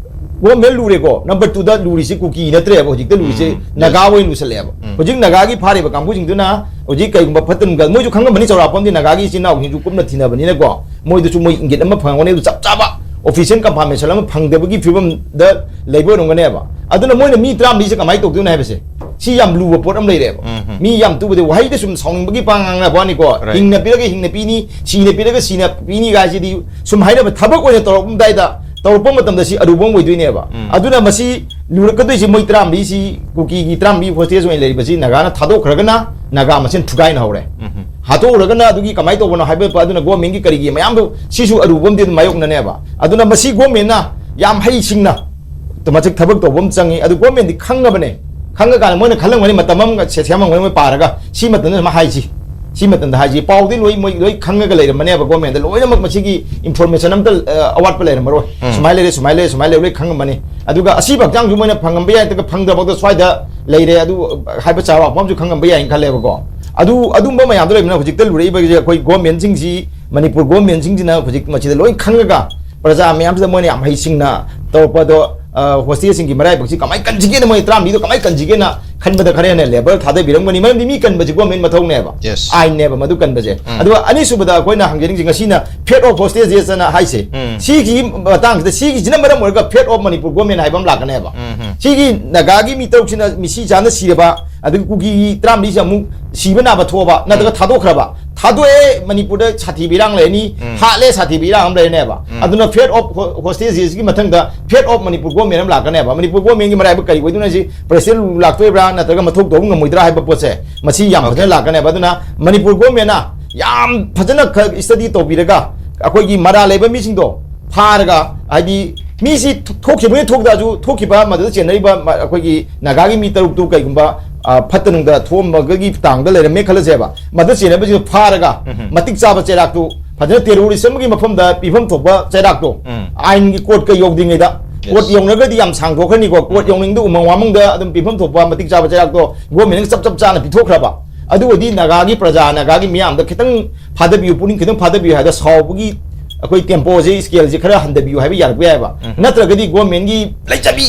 ꯒꯣꯔꯃꯦꯟ ꯂꯨꯔꯦꯀꯣ, ꯅꯝꯕꯔ ꯇꯨꯗ ꯂꯨꯔꯤꯁꯤ ꯀꯨꯀꯤ ꯅꯠꯇ꯭ꯔꯦꯕ, ꯍꯧꯖꯤꯛꯇ ꯂꯨꯔꯤꯁꯤ ꯎꯝ꯫ ꯅꯥꯒꯥ ꯑꯣꯏꯅ ꯂꯨꯁꯜꯂꯛꯑꯦꯕ꯫ ꯎꯝ꯫ ꯍꯧꯖꯤꯛ ꯅꯥꯒꯥꯒꯤ ꯐꯥꯔꯤꯕ ꯀꯥꯡꯕꯨꯁꯤꯡꯗꯨꯅ ꯍꯧꯖꯤꯛ ꯀꯩꯒꯨꯝꯕ ꯐꯠꯇꯅꯨꯡꯗ ꯃꯣꯏꯁꯨ ꯈꯪꯉꯝꯕꯅꯤ, ꯆꯥꯎꯔꯥꯛꯄ ꯑꯃꯗꯤ ꯅꯥꯒꯥꯒꯤ ꯏꯆꯤꯟ ꯏꯅꯥꯎꯁꯤꯡꯁꯨ ꯀꯨꯞꯅ ꯊꯤꯅꯕꯅꯤꯅꯀꯣ, ꯃꯣꯏꯗꯁꯨ ꯃꯣꯏ ꯏꯪꯒꯤꯠ ꯑꯃ ꯐꯪꯉꯝꯒꯅꯤ꯫ ꯑꯗꯨ ꯆꯞ ꯆꯥꯕ ꯑꯣꯐꯤꯁꯤꯌꯦꯜ ꯀꯟꯐꯥꯔꯃꯦꯁꯟ ꯑꯃ ꯐꯪꯗꯕꯒꯤ ꯐꯤꯕꯝꯗ ꯂꯩꯕ ꯑꯣꯏꯔꯝꯒꯅꯦꯕ꯫ ꯑꯗꯨꯅ ꯃꯣꯏꯅ ꯃꯤ ꯇꯔꯥꯃꯔꯤꯁꯦ ꯀꯃꯥꯏꯅ ꯇꯧꯗꯣꯏꯅꯣ ꯍꯥꯏꯕꯁꯦ, ꯁꯤ ꯌꯥꯝ ꯂꯨꯕ ꯄꯣꯠ ꯑꯃ ꯂꯩꯔꯦꯕ꯫ ꯎꯝ꯫ ꯃꯤ ꯌꯥꯝ ꯇꯨꯕꯗꯤ ꯋꯥꯍꯩꯗ ꯁꯨꯝ ꯁꯥꯎꯅꯤꯡꯕꯒꯤ ꯄꯥꯡ ꯉꯥꯡꯅꯕ ꯋꯥꯅꯤꯀꯣ꯫ Right. ꯍꯤꯡꯅ ꯄꯤꯔꯒ ꯍꯤꯡꯅ ꯄꯤꯅꯤ, ꯁꯤꯅ ꯄꯤꯔꯒ ꯁꯤꯅ ꯄꯤꯅꯤ ꯍꯥꯏꯁꯤꯗꯤ ꯁꯨꯝ ꯍꯥꯏꯅꯕ ꯊꯕꯛ ꯑꯣꯏꯅ ꯇꯧꯔꯛꯄꯗꯥꯏꯗ ꯇꯧꯔꯛꯄ ꯃꯇꯝꯗ ꯁꯤ ꯑꯔꯨꯕ ꯑꯃ ꯑꯣꯏꯗꯣꯏꯅꯦꯕ꯫ ꯎꯝ꯫ ꯑꯗꯨꯅ ꯃꯁꯤ ꯂꯨꯔꯛꯀꯗꯣꯏꯁꯤ ꯃꯣꯏ ꯇꯔꯥꯃꯔꯤꯁꯤ, ꯀꯨꯀꯤꯒꯤ ꯇꯔꯥꯃꯔꯤ ꯍꯣꯁꯇꯦꯖ ꯑꯣꯏꯅ ꯂꯩꯔꯤꯕꯁꯤ ꯅꯥꯒꯥꯅ ꯊꯥꯗꯣꯛꯈ꯭ꯔꯒꯅ ꯅꯥꯒꯥ ꯃꯁꯦꯟ ꯐꯨꯒꯥꯏꯅ ꯍꯧꯔꯦ꯫ ꯎꯝ꯫ ꯍꯥꯠꯇꯣꯛꯎꯔꯒꯅ ꯑꯗꯨꯒꯤ ꯀꯃꯥꯏꯅ ꯇꯧꯕꯅꯣ ꯍꯥꯏꯕ, ꯑꯗꯨꯅ ꯒꯣꯔꯃꯦꯟꯒꯤ ꯀꯔꯤꯒꯤ ꯃꯌꯥꯝꯗꯣ, ꯁꯤꯁꯨ ꯑꯔꯨꯕ ꯑꯃꯗꯤ ꯑꯗꯨꯝ ꯃꯥꯌꯣꯛꯅꯅꯦꯕ꯫ ꯑꯗꯨꯅ ꯃꯁꯤ ꯒꯣꯔꯃꯦꯟꯅ ꯌꯥꯝ ꯍꯩꯁꯤꯡꯅ ꯃꯁꯤ ꯊꯕꯛ ꯇꯧꯕ ꯑꯃ ꯆꯪꯉꯤ꯫ ꯑꯗꯨ ꯒꯣꯔꯃꯦꯟꯗꯤ ꯈꯪꯉꯕꯅꯦ, ꯈꯪꯉꯀꯥꯟꯗ ꯃꯣꯏꯅ ꯈꯜꯂꯝꯒꯅꯤ, ꯃꯇꯝ ꯑꯃꯒ ꯁꯦ-, ꯁꯦꯝꯃꯝꯒꯅꯤ ꯃꯣꯏ ꯄꯥꯔꯒ, ꯁꯤ ꯃꯇꯝꯗ ꯁꯨꯃꯥꯏꯅ ꯍꯥꯏꯁꯤ, ꯁꯤ ꯃꯇꯝꯗ ꯍꯥꯏꯁꯤ, ꯄꯥꯎꯗꯤ ꯂꯣꯏ, ꯃꯣꯏ ꯂꯣꯏ ꯈꯪꯉꯒ ꯂꯩꯔꯝꯃꯅꯦꯕ꯫ ꯒꯣꯔꯃꯦꯟꯗ ꯂꯣꯏꯅꯃꯛ ꯃꯁꯤꯒꯤ ꯏꯟꯐꯣꯔꯃꯦꯁꯟ ꯑꯝꯇ, ꯑ, ꯑꯋꯥꯠꯄ ꯂꯩꯔꯝꯃꯔꯣꯏ꯫ ꯎꯝ꯫ ꯁꯨꯃꯥꯏꯅ ꯂꯩꯔꯦ, ꯁꯨꯃꯥꯏꯅ ꯂꯩꯔꯦ, ꯁꯨꯃꯥꯏꯅ ꯂꯩꯔꯦ, ꯂꯣꯏ ꯈꯪꯉꯝꯃꯅꯤ꯫ ꯑꯗꯨꯒ ꯑꯁꯤꯕ ꯍꯛꯆꯥꯡꯁꯨ ꯃꯣꯏꯅ ꯐꯪꯉꯝꯕ ꯌꯥꯏ, ꯅꯠꯇ꯭ꯔꯒ ꯐꯪꯗꯕꯗꯣ ꯁ꯭ꯋꯥꯏꯗ ꯂꯩꯔꯦ, ꯑꯗꯨ ꯍꯥꯏꯕ ꯆꯥꯎꯔꯥꯛꯄ ꯑꯃꯁꯨ ꯈꯪꯉꯝꯕ ꯌꯥꯏꯅ ꯈꯜꯂꯦꯕꯀꯣ꯫ ꯑꯗꯨ, ꯑꯗꯨꯝꯕ ꯃꯌꯥꯝꯗꯣ ꯂꯩꯕꯅ ꯍꯧꯖꯤꯛꯇ ꯂꯨꯔꯛꯏꯕꯁꯦ ꯑꯩꯈꯣꯏ ꯒꯣꯔꯃꯦꯟꯁꯤꯡꯁꯤ, ꯃꯅꯤꯄꯨꯔ ꯒꯣꯔꯃꯦꯟꯁꯤꯡꯁꯤꯅ ꯍꯧꯖꯤꯛ ꯃꯁꯤꯗ ꯂꯣꯏ ꯈꯪꯉꯒ ꯄ꯭ꯔꯖꯥ ꯃꯌꯥꯝꯁꯤꯗ ꯃꯣꯏꯅ ꯌꯥꯝ ꯍꯩꯁꯤꯡꯅ ꯇꯧꯔꯛꯄꯗꯣ, ꯑ, ꯍꯣꯁꯇꯦꯜꯁꯤꯡꯒꯤ ꯃꯔꯥꯏꯕꯛꯁꯤ ꯀꯃꯥꯏꯅ ꯀꯟꯁꯤꯒꯦꯅ, ꯃꯣꯏ ꯇꯔꯥꯃꯔꯤꯗꯣ ꯀꯃꯥꯏꯅ ꯀꯟꯁꯤꯒꯦꯅ ꯈꯟꯕꯗ ꯈꯔ ꯍꯦꯟꯅ ꯂꯦꯕꯔ ꯊꯥꯗꯕꯤꯔꯝꯒꯅꯤ꯫ ꯃꯔꯝꯗꯤ ꯃꯤ ꯀꯟꯕꯁꯤ ꯒꯣꯔꯃꯦꯟ ꯃꯊꯧꯅꯦꯕ, Yes. ꯑꯥꯏꯟꯅꯦꯕ ꯃꯗꯨ ꯀꯟꯕꯁꯦ꯫ ꯎꯝ꯫ ꯑꯗꯨꯒ ꯑꯅꯤꯁꯨꯕꯗ ꯑꯩꯈꯣꯏꯅ ꯍꯪꯖꯅꯤꯡꯁꯦ, ꯉꯁꯤꯅ fate of hostages ꯑꯅ ꯍꯥꯏꯁꯦ, ꯎꯝ꯫ ꯁꯤꯒꯤ ꯃꯇꯥꯡꯁꯤꯗ, ꯁꯤꯒꯤꯁꯤꯅ ꯃꯔꯝ ꯑꯣꯏꯔꯒ fate of Manipur government ꯍꯥꯏꯕ ꯑꯃ ꯂꯥꯛꯀꯅꯦꯕ꯫ ꯎꯝ, ꯎꯝ꯫ ꯁꯤꯒꯤ ꯅꯥꯒꯥꯒꯤ ꯃꯤ ꯇꯔꯨꯛꯁꯤꯅ ꯃꯤꯁꯤ ꯆꯥꯅ ꯁꯤꯔꯕ, ꯑꯗꯒꯤ ꯀꯨꯀꯤꯒꯤ ꯇꯔꯥꯃꯔꯤꯁꯤ ꯑꯃꯨꯛ ꯁꯤꯕ ꯅꯥꯕ ꯊꯣꯛꯑꯕ, ꯅꯠꯇ꯭ꯔꯒ ꯎꯝ꯫ ꯊꯥꯗꯣꯛꯈ꯭ꯔꯕ, ꯊꯥꯗꯣꯛꯑꯦ, ꯃꯅꯤꯄꯨꯔꯗ ꯁꯥꯊꯤꯕ ꯏꯔꯥꯡ ꯂꯩꯔꯅꯤ, ꯎꯝ꯫ ꯍꯥꯠꯂꯦ, ꯁꯥꯊꯤꯕ ꯏꯔꯥꯡ ꯑꯃ ꯂꯩꯔꯅꯦꯕ꯫ ꯎꯝ꯫ ꯑꯗꯨꯅ fate of ho-, hostages ꯒꯤ ꯃꯊꯪꯗ fate of Manipur government ꯑꯃ ꯂꯥꯛꯀꯅꯦꯕ꯫ ꯃꯅꯤꯄꯨꯔ ꯒꯣꯔꯃꯦꯟꯒꯤ ꯃꯔꯥꯏꯕꯛ ꯀꯔꯤ ꯑꯣꯏꯗꯣꯏꯅꯣ ꯍꯥꯏꯁꯤ, ꯄ꯭ꯔꯦꯁꯤꯗꯦꯟ ꯂꯥꯛꯇꯣꯏꯕ꯭ꯔꯥ ꯅꯠꯇ꯭ꯔꯒ ꯃꯊꯧ ꯇꯧꯕ ꯉꯝꯃꯣꯏꯗ꯭ꯔꯥ ꯍꯥꯏꯕ ꯄꯣꯠꯁꯦ, ꯃꯁꯤ ꯌꯥꯝ ꯑꯣꯀꯦ꯫ ꯐꯖꯅ ꯂꯥꯛꯀꯅꯦꯕ꯫ ꯑꯗꯨꯅ ꯃꯅꯤꯄꯨꯔ ꯒꯣꯔꯃꯦꯟꯅ ꯌꯥꯝ ꯐꯖꯅ ꯈ-, ꯁ꯭ꯇꯗꯤ ꯇꯧꯕꯤꯔꯒ, ꯑꯩꯈꯣꯏꯒꯤ ꯃꯔꯥꯜ ꯂꯩꯕ ꯃꯤꯁꯤꯡꯗꯣ ꯐꯥꯔꯒ, ꯍꯥꯏꯗꯤ ꯃꯤꯁꯤ ꯊꯣꯛꯈꯤꯕꯅꯤ, ꯊꯣꯛꯇ꯭ꯔꯁꯨ ꯊꯣꯛꯈꯤꯕ ꯃꯗꯨꯗ ꯆꯦꯟꯅꯔꯤꯕ ꯃ-, ꯑꯩꯈꯣꯏꯒꯤ ꯅꯥꯒꯥꯒꯤ ꯃꯤ ꯇꯔꯨꯛꯇꯨ ꯀꯩꯒꯨꯝꯕ, ꯑ, ꯐꯠꯇ ꯅꯨꯡꯗ ꯊꯣꯛꯑꯝꯕꯒꯤ ꯇꯥꯡꯗ ꯂꯩꯔꯝꯃꯦ ꯈꯜꯂꯁꯦꯕ, ꯃꯗꯨ ꯆꯦꯟꯅꯕꯁꯤꯡꯗꯨ ꯐꯥꯔꯒ ꯎꯝ꯫ ꯃꯇꯤꯛ ꯆꯥꯕ ꯆꯩꯔꯥꯛꯇꯨ ꯐꯖꯅ terrorist ꯑꯃꯒꯤ ꯃꯐꯝꯗ ꯄꯤꯐꯝ ꯊꯣꯛꯄ ꯆꯩꯔꯥꯛꯇꯣ ꯎꯝ꯫ ꯑꯥꯏꯟꯒꯤ ꯀꯣꯔꯠꯀ ꯌꯧꯗ꯭ꯔꯤꯉꯩꯗ, Yes. ꯀꯣꯔꯠ ꯌꯧꯅꯒꯗꯤ ꯌꯥꯝ ꯁꯥꯡꯗꯣꯛꯈ꯭ꯔꯅꯤꯀꯣ, ꯀꯣꯔꯠ ꯎꯝ꯫ ꯌꯧꯅꯤꯡꯗ ꯎꯃꯪ ꯋꯥꯃꯪꯗ ꯑꯗꯨꯝ ꯄꯤꯐꯝ ꯊꯣꯛꯄ ꯃꯇꯤꯛ ꯆꯥꯕ ꯆꯩꯔꯥꯛꯇꯣ ꯒꯣꯔꯃꯦꯟꯅ ꯆꯞ ꯆꯞ ꯆꯥꯅ ꯄꯤꯊꯣꯛꯈ꯭ꯔꯕ, ꯑꯗꯨ ꯑꯣꯏꯗꯤ ꯅꯥꯒꯥꯒꯤ ꯄ꯭ꯔꯖꯥ, ꯅꯥꯒꯥꯒꯤ ꯃꯤꯌꯥꯝꯗ ꯈꯤꯇꯪ ꯐꯥꯗꯕꯤꯌꯨ, ꯄꯨꯛꯅꯤꯡ ꯈꯤꯇꯪ ꯐꯥꯗꯕꯤꯌꯨ ꯍꯥꯏꯗ ꯁꯥꯎꯕꯒꯤ ꯑꯩꯈꯣꯏ tempo ꯁꯦ, scale ꯁꯦ ꯈꯔ ꯍꯟꯊꯕꯤꯌꯨ ꯍꯥꯏꯕ ꯌꯥꯔꯛꯄ ꯌꯥꯏꯑꯕ꯫ ꯎꯝ꯫ ꯅꯠꯇ꯭ꯔꯒꯗꯤ ꯒꯣꯔꯃꯦꯟꯒꯤ ꯂꯩꯖꯕꯤ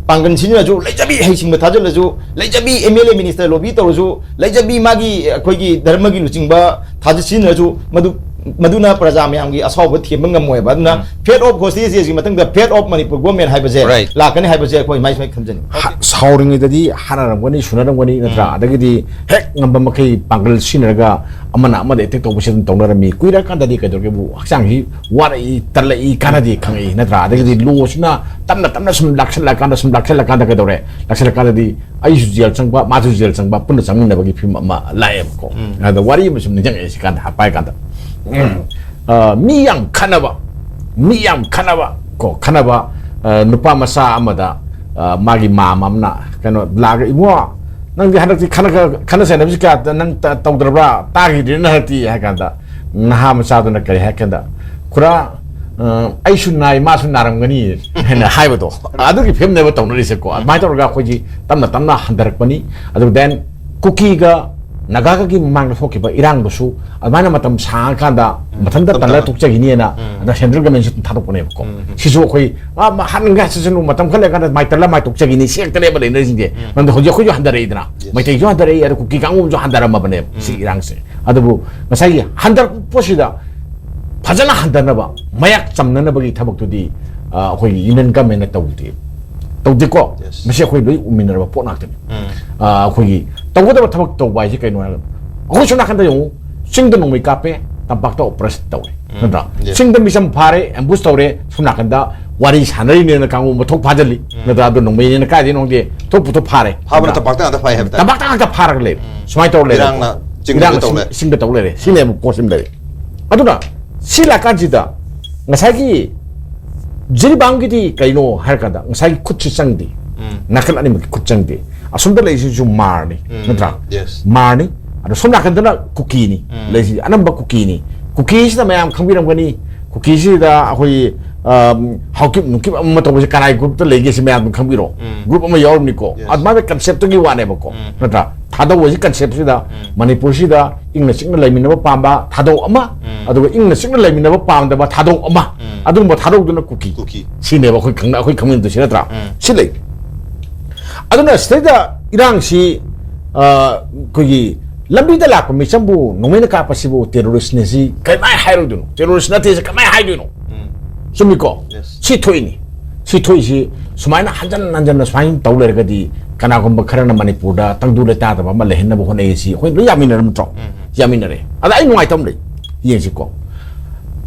ꯄꯥꯡꯒꯜ ꯁꯤꯖꯤꯟꯅꯔꯁꯨ, ꯂꯩꯖꯕꯤ ꯍꯩꯁꯤꯡꯕ ꯊꯥꯖꯤꯜꯂꯁꯨ, ꯂꯩꯖꯕꯤ MLA minister lobby ꯇꯧꯔꯁꯨ, ꯂꯩꯖꯕꯤ ꯃꯥꯒꯤ ꯑꯩꯈꯣꯏꯒꯤ ꯙꯔꯃꯒꯤ ꯂꯨꯆꯤꯡꯕ ꯊꯥꯖ-, ꯁꯤꯖꯤꯟꯅꯔꯁꯨ, ꯃꯗꯨ ꯃꯗꯨꯅ ꯄ꯭ꯔꯖꯥ ꯃꯌꯥꯝꯒꯤ ꯑꯁꯥꯎꯕ ꯊꯦꯝꯕ ꯉꯝꯃꯣꯏꯕ꯫ ꯑꯗꯨꯅ ꯐꯦꯠ ꯑꯣꯐ ꯍꯣꯁꯇꯦꯖꯀꯤ ꯃꯇꯨꯡꯗ ꯐꯦꯠ ꯑꯣꯐ ꯃꯅꯤꯄꯨꯔ ꯒꯣꯔꯃꯦꯟ ꯍꯥꯏꯕꯁꯦ Right. ꯂꯥꯛꯀꯅꯤ ꯍꯥꯏꯕꯁꯦ ꯑꯩꯈꯣꯏ ꯁꯨꯃꯥꯏ ꯁꯨꯃꯥꯏꯅ ꯈꯟꯖꯅꯤꯡꯉꯤ꯫ ꯍ- ꯁꯥꯎꯔꯤꯉꯩꯗꯗꯤ ꯍꯥꯠꯅꯔꯝꯒꯅꯤ, ꯁꯨꯅꯔꯝꯒꯅꯤ, ꯅꯠꯇ꯭ꯔꯥ? ꯑꯗꯒꯤꯗꯤ ꯍꯦꯛ ꯉꯝꯕ ꯃꯈꯩ ꯄꯥꯡꯒꯜ ꯁꯤꯖꯤꯟꯅꯔꯒ ꯑꯃꯅ ꯑꯃꯗ ꯑꯦꯇꯦꯛ ꯇꯧꯕꯁꯦ ꯑꯗꯨꯝ ꯇꯧꯅꯔꯝꯃꯤ꯫ ꯀꯨꯏꯔꯀꯥꯟꯗꯗꯤ ꯀꯩꯗꯧꯔꯒꯦꯕꯨ, ꯍꯛꯆꯥꯡꯁꯤ ꯋꯥꯔꯛꯏ, ꯇꯜꯂꯛꯏ, ꯀꯥꯟꯅꯗꯦ ꯈꯪꯉꯛꯏ, ꯅꯠꯇ꯭ꯔꯥ? ꯑꯗꯒꯤꯗꯤ ꯂꯣꯁꯤꯅ ꯇꯞꯅ ꯇꯞꯅ ꯁꯨꯝ ꯂꯥꯛꯁꯜꯂꯛꯑꯀꯥꯟꯗ, ꯁꯨꯝ ꯂꯥꯛꯁꯜꯂꯛꯀꯥꯟꯗ ꯀꯩꯗꯧꯔꯦ? ꯂꯥꯛꯁꯜꯂꯛꯀꯥꯟꯗꯗꯤ ꯑꯩꯁꯨ ꯖꯦꯜ ꯆꯪꯕ, ꯃꯥꯁꯨ ꯖꯦꯜ ꯆꯪꯕ, ꯄꯨꯟꯅ ꯆꯪꯃꯤꯟꯅꯕꯒꯤ ꯐꯤꯕꯝ ꯑꯃ ꯂꯥꯛꯑꯦꯕꯀꯣ꯫ ꯑꯗ ꯋꯥꯔꯤ ꯑꯃ ꯁꯨꯝ ꯅꯤꯡꯁꯤꯡꯉꯛꯑꯦ ꯁꯤ ꯀꯥꯟꯗ, ꯍꯥꯏ ꯀꯥꯟꯗ꯫ ꯑ, ꯃꯤ ꯌꯥꯝ ꯈꯠꯅꯕ, ꯃꯤ ꯌꯥꯝ ꯈꯠꯅꯕ ꯀꯣ, ꯈꯠꯅꯕ, ꯑ, ꯅꯨꯄꯥ ꯃꯆꯥ ꯑꯃꯗ, ꯑ, ꯃꯥꯒꯤ ꯃꯥꯝꯃ ꯑꯃꯅ ꯀꯩꯅꯣ ꯂꯥꯛꯑꯒ, "ꯏꯕꯨꯡꯉꯣ, ꯅꯪꯗꯤ ꯍꯟꯗꯛꯇꯤ ꯈꯠꯅ-, ꯈꯠꯅ ꯆꯩꯅꯕꯁꯤ ꯀꯌꯥ ꯅꯪ ꯇ-, ꯇꯧꯗ꯭ꯔꯕ꯭ꯔꯥ? ꯇꯥꯈꯤꯗ꯭ꯔꯦꯅ ꯍꯟꯗꯛꯇꯤ?" ꯍꯥꯏ ꯀꯥꯟꯗ, ꯅꯍꯥ ꯃꯆꯥꯗꯨꯅ ꯀꯔꯤ ꯍꯥꯏ ꯀꯥꯟꯗ, "ꯈꯨꯔꯥ, ꯑ, ꯑꯩꯁꯨ ꯅꯥꯏ, ꯃꯥꯁꯨ ꯅꯥꯔꯝꯒꯅꯤ" ꯍꯥꯏꯅ ꯍꯥꯏꯕꯗꯣ, ꯑꯗꯨꯒꯤ ꯐꯤꯕꯝꯅꯦꯕ ꯇꯧꯅꯔꯤꯁꯦꯀꯣ꯫ ꯑꯗꯨꯃꯥꯏꯅ ꯇꯧꯔꯒ ꯑꯩꯈꯣꯏꯁꯤ ꯇꯞꯅ ꯇꯞꯅ ꯍꯟꯊꯔꯛꯄꯅꯤ꯫ ꯑꯗꯨꯒ then ꯀꯨꯀꯤꯒ ꯅꯥꯒꯥꯒꯒꯤ ꯃꯃꯥꯡꯗ ꯊꯣꯛꯈꯤꯕ ꯏꯔꯥꯡꯗꯨꯁꯨ ꯑꯗꯨꯃꯥꯏꯅ ꯃꯇꯝ ꯁꯥꯡꯉꯀꯥꯟꯗ ꯃꯊꯟꯇ ꯇꯞ ꯇꯜꯂ ꯇꯞꯅ꯫ ꯇꯣꯛꯆꯈꯤꯅꯤꯅ, ꯑꯗ ꯁꯦꯟꯇ꯭ꯔꯦꯜ ꯒꯃꯦꯟꯁꯨ ꯑꯗꯨꯝ ꯊꯥꯗꯣꯛꯄꯅꯦꯕꯀꯣ꯫ ꯁꯤꯁꯨ ꯑꯩꯈꯣꯏ, "ꯑ, ꯃ-, ꯍꯟꯒ ꯁꯤꯁꯅꯨ, ꯃꯇꯝ ꯈꯔ ꯂꯩꯔꯀꯥꯟꯗ ꯃꯥꯏ ꯇꯜꯂ ꯃꯥꯏ ꯇꯣꯛꯆꯈꯤꯅꯤ", ꯁꯤ ꯉꯥꯛꯇꯅꯦꯕ ꯂꯩꯅꯔꯤꯁꯤꯡꯁꯦ꯫ ꯃꯔꯝꯗꯤ ꯍꯧꯖꯤꯛ ꯑꯩꯈꯣꯏꯁꯨ ꯍꯟꯊꯔꯛꯏꯗꯅ, ꯃꯩꯇꯩꯁꯨ ꯍꯟꯊꯔꯛꯏ, ꯑꯗ ꯀꯨꯀꯤ ꯀꯥꯡꯕꯨ ꯑꯃꯁꯨ ꯍꯟꯊꯔꯝꯃꯕꯅꯦꯕ ꯁꯤ ꯏꯔꯥꯡꯁꯦ꯫ ꯑꯗꯨꯕꯨ ꯉꯁꯥꯏꯒꯤ ꯍꯟꯊꯔꯛꯄ ꯄꯣꯠꯁꯤꯗ ꯐꯖꯅ ꯍꯟꯊꯅꯕ, ꯃꯌꯥꯛ ꯆꯝꯅꯅꯕꯒꯤ ꯊꯕꯛꯇꯨꯗꯤ, ꯑ, ꯑꯩꯈꯣꯏꯒꯤ ꯌꯨꯅꯤꯌꯟ ꯒꯃꯦꯟꯅ ꯇꯧꯗꯦ, ꯇꯧꯗꯦꯀꯣ꯫ Yes. ꯃꯁꯤ ꯑꯩꯈꯣꯏ ꯂꯣꯏ ꯎꯃꯤꯟꯅꯔꯕ ꯄꯣꯠ ꯉꯥꯛꯇꯅꯤ꯫ ꯑ, ꯑꯩꯈꯣꯏꯒꯤ ꯇꯧꯒꯗꯕ ꯊꯕꯛ ꯇꯧꯕ ꯍꯥꯏꯁꯦ ꯀꯩꯅꯣ ꯍꯥꯏꯔꯒ, ꯑꯩꯈꯣꯏ ꯁꯣꯝ ꯅꯥꯀꯟꯗ ꯌꯦꯡꯉꯨ, ꯆꯤꯡꯗ ꯅꯣꯡꯃꯩ ꯀꯥꯞꯄꯦ, ꯇꯝꯄꯥꯛꯇ ꯑꯣꯄꯔꯦꯁꯟ ꯇꯧꯔꯦ, ꯅꯠꯇ꯭ꯔꯥ? Yes. ꯆꯤꯡꯗ ꯃꯤꯆꯝ ꯐꯥꯔꯦ, ꯑꯦꯝꯕꯨꯁ ꯇꯧꯔꯦ, ꯁꯣꯝ ꯅꯥꯀꯟꯗ ꯋꯥꯔꯤ ꯁꯥꯟꯅꯔꯤꯅꯦꯅ ꯀꯥꯡꯕꯨ ꯃꯊꯣꯛ ꯐꯥꯖꯤꯜꯂꯤ, ꯅꯠꯇ꯭ꯔꯥ? ꯑꯗꯨ ꯅꯣꯡꯃꯩꯅꯦꯅ ꯀꯥꯏꯗꯩꯅꯣ ꯈꯪꯗꯦ, ꯊꯣꯛꯄꯨ ꯊꯣꯛ ꯐꯥꯔꯦ, ꯐꯥꯕꯅ ꯅꯠꯇ꯭ꯔꯥ? ꯇꯝꯄꯥꯛꯇ ꯉꯥꯛꯇ ꯐꯥꯏ ꯍꯥꯏꯕ ꯇꯥꯏ꯫ ꯇꯝꯄꯥꯛꯇ ꯉꯥꯛꯇ ꯐꯥꯔꯒ ꯂꯩꯔꯦ꯫ ꯁꯨꯃꯥꯏꯅ ꯇꯧꯔ ꯂꯩꯔꯦ꯫ ꯏꯔꯥꯡꯅ ꯆꯤꯡꯗ ꯏꯔꯥꯡꯅ ꯇꯧ ꯂꯩ꯫ ꯆꯤꯡ-, ꯆꯤꯡꯗ ꯇꯧ ꯂꯩꯔꯦ꯫ ꯁꯤꯅꯦꯕ ꯄꯣꯠꯁꯤꯃ ꯂꯩꯔꯦ꯫ ꯑꯗꯨꯅ ꯁꯤ ꯂꯥꯛꯀꯥꯟꯁꯤꯗ ꯉꯁꯥꯏꯒꯤ ꯖꯤꯔꯤꯕꯥꯝꯒꯤꯗꯤ ꯀꯩꯅꯣ ꯍꯥꯏꯔ ꯀꯥꯟꯗ ꯉꯁꯥꯏꯒꯤ ꯈꯨꯠꯁꯤ ꯆꯪꯗꯦ, ꯅꯥꯀꯟ ꯑꯅꯤꯃꯛꯀꯤ ꯈꯨꯠ ꯆꯪꯗꯦ꯫ ꯑꯁꯣꯝꯗ ꯂꯩꯔꯤꯁꯤꯁꯨ ꯃꯥꯔꯅꯤ, ꯅꯠꯇ꯭ꯔꯥ? Yes. ꯃꯥꯔꯅꯤ꯫ ꯑꯗꯣ ꯁꯣꯝ ꯅꯥꯀꯟꯗꯅ ꯀꯨꯀꯤꯅꯤ ꯂꯩꯔꯤꯁꯤ, ꯑꯅꯝꯕ ꯀꯨꯀꯤꯅꯤ꯫ ꯀꯨꯀꯤꯁꯤꯗ ꯃꯌꯥꯝ ꯈꯪꯕꯤꯔꯝꯒꯅꯤ, ꯀꯨꯀꯤꯁꯤꯗ ꯑꯩꯈꯣꯏꯒꯤ, ꯑꯝ, ꯍꯥꯎꯀꯤꯞ ꯅꯨꯡꯀꯤꯞ ꯑꯃ ꯇꯧꯕꯁꯦ ꯀꯅꯥꯏ ꯒ꯭ꯔꯨꯞꯇ ꯂꯩꯒꯦ ꯁꯤ ꯃꯌꯥꯝ ꯑꯗꯨꯝ ꯈꯪꯕꯤꯔꯣ꯫ ꯒ꯭ꯔꯨꯞ ꯑꯃ ꯌꯥꯎꯔꯝꯅꯤꯀꯣ꯫ Yes. ꯑꯗꯨꯃꯥꯏꯅ ꯀꯟꯁꯦꯞꯇꯨꯒꯤ ꯋꯥꯅꯦꯕꯀꯣ, ꯅꯠꯇ꯭ꯔꯥ? ꯊꯥꯗꯧ ꯍꯥꯏꯁꯤ ꯀꯟꯁꯦꯞꯁꯤꯗ ꯃꯅꯤꯄꯨꯔꯁꯤꯗ ꯏꯪꯅ ꯆꯤꯛꯅ ꯂꯩꯃꯤꯟꯅꯕ ꯄꯥꯝꯕ ꯊꯥꯗꯧ ꯑꯃ, ꯑꯗꯨꯒ ꯏꯪꯅ ꯆꯤꯛꯅ ꯂꯩꯃꯤꯟꯅꯕ ꯄꯥꯝꯗꯕ ꯊꯥꯗꯧ ꯑꯃ, ꯑꯗꯨꯒꯨꯝꯕ ꯊꯥꯗꯧꯗꯨꯅ ꯀꯨꯀꯤ꯫ ꯀꯨꯀꯤ꯫ ꯁꯤꯅꯦꯕ ꯑꯩꯈꯣꯏ ꯈꯪꯅ-, ꯑꯩꯈꯣꯏ ꯈꯪꯃꯤꯟꯅꯗꯣꯏꯁꯤ, ꯅꯠꯇ꯭ꯔꯥ? ꯁꯤ ꯂꯩ꯫ ꯑꯗꯨꯅ ꯁꯤꯗꯩꯗ ꯏꯔꯥꯡꯁꯤ, ꯑ, ꯑꯩꯈꯣꯏꯒꯤ ꯂꯝꯕꯤꯗ ꯂꯥꯛꯄ ꯃꯤꯆꯝꯕꯨ ꯅꯣꯡꯃꯩꯅ ꯀꯥꯞꯄꯁꯤꯕꯨ terrorist ꯅꯤ ꯁꯤ ꯀꯃꯥꯏꯅ ꯍꯥꯏꯔꯣꯏꯗꯣꯏꯅꯣ? Terrorist ꯅꯠꯇꯦ ꯁꯤ ꯀꯃꯥꯏꯅ ꯍꯥꯏꯗꯣꯏꯅꯣ? ꯆꯨꯝꯃꯤꯀꯣ? Yes. ꯁꯤ ꯊꯣꯛꯏꯅꯤ꯫ ꯁꯤ ꯊꯣꯛꯏꯁꯤ ꯁꯨꯃꯥꯏꯅ ꯍꯟꯖꯟ ꯍꯟꯖꯟꯅ ꯁꯨꯃꯥꯏꯅ ꯇꯧ ꯂꯩꯔꯒꯗꯤ ꯀꯅꯥꯒꯨꯝꯕ ꯈꯔꯅ ꯃꯅꯤꯄꯨꯔꯗ ꯇꯪꯗꯨ ꯂꯩꯇꯥꯗꯕ ꯑꯃ ꯂꯩꯍꯟꯅꯕ ꯍꯣꯠꯅꯩ ꯁꯤ ꯑꯩꯈꯣꯏ ꯂꯣꯏ ꯌꯥꯃꯤꯟꯅꯔꯕ ꯅꯠꯇ꯭ꯔꯣ? ꯌꯥꯃꯤꯟꯅꯔꯦ꯫ ꯑꯗ ꯑꯩ ꯅꯨꯡꯉꯥꯏꯇꯕ ꯑꯃ ꯂꯩ꯫ ꯌꯦꯡꯁꯤꯀꯣ꯫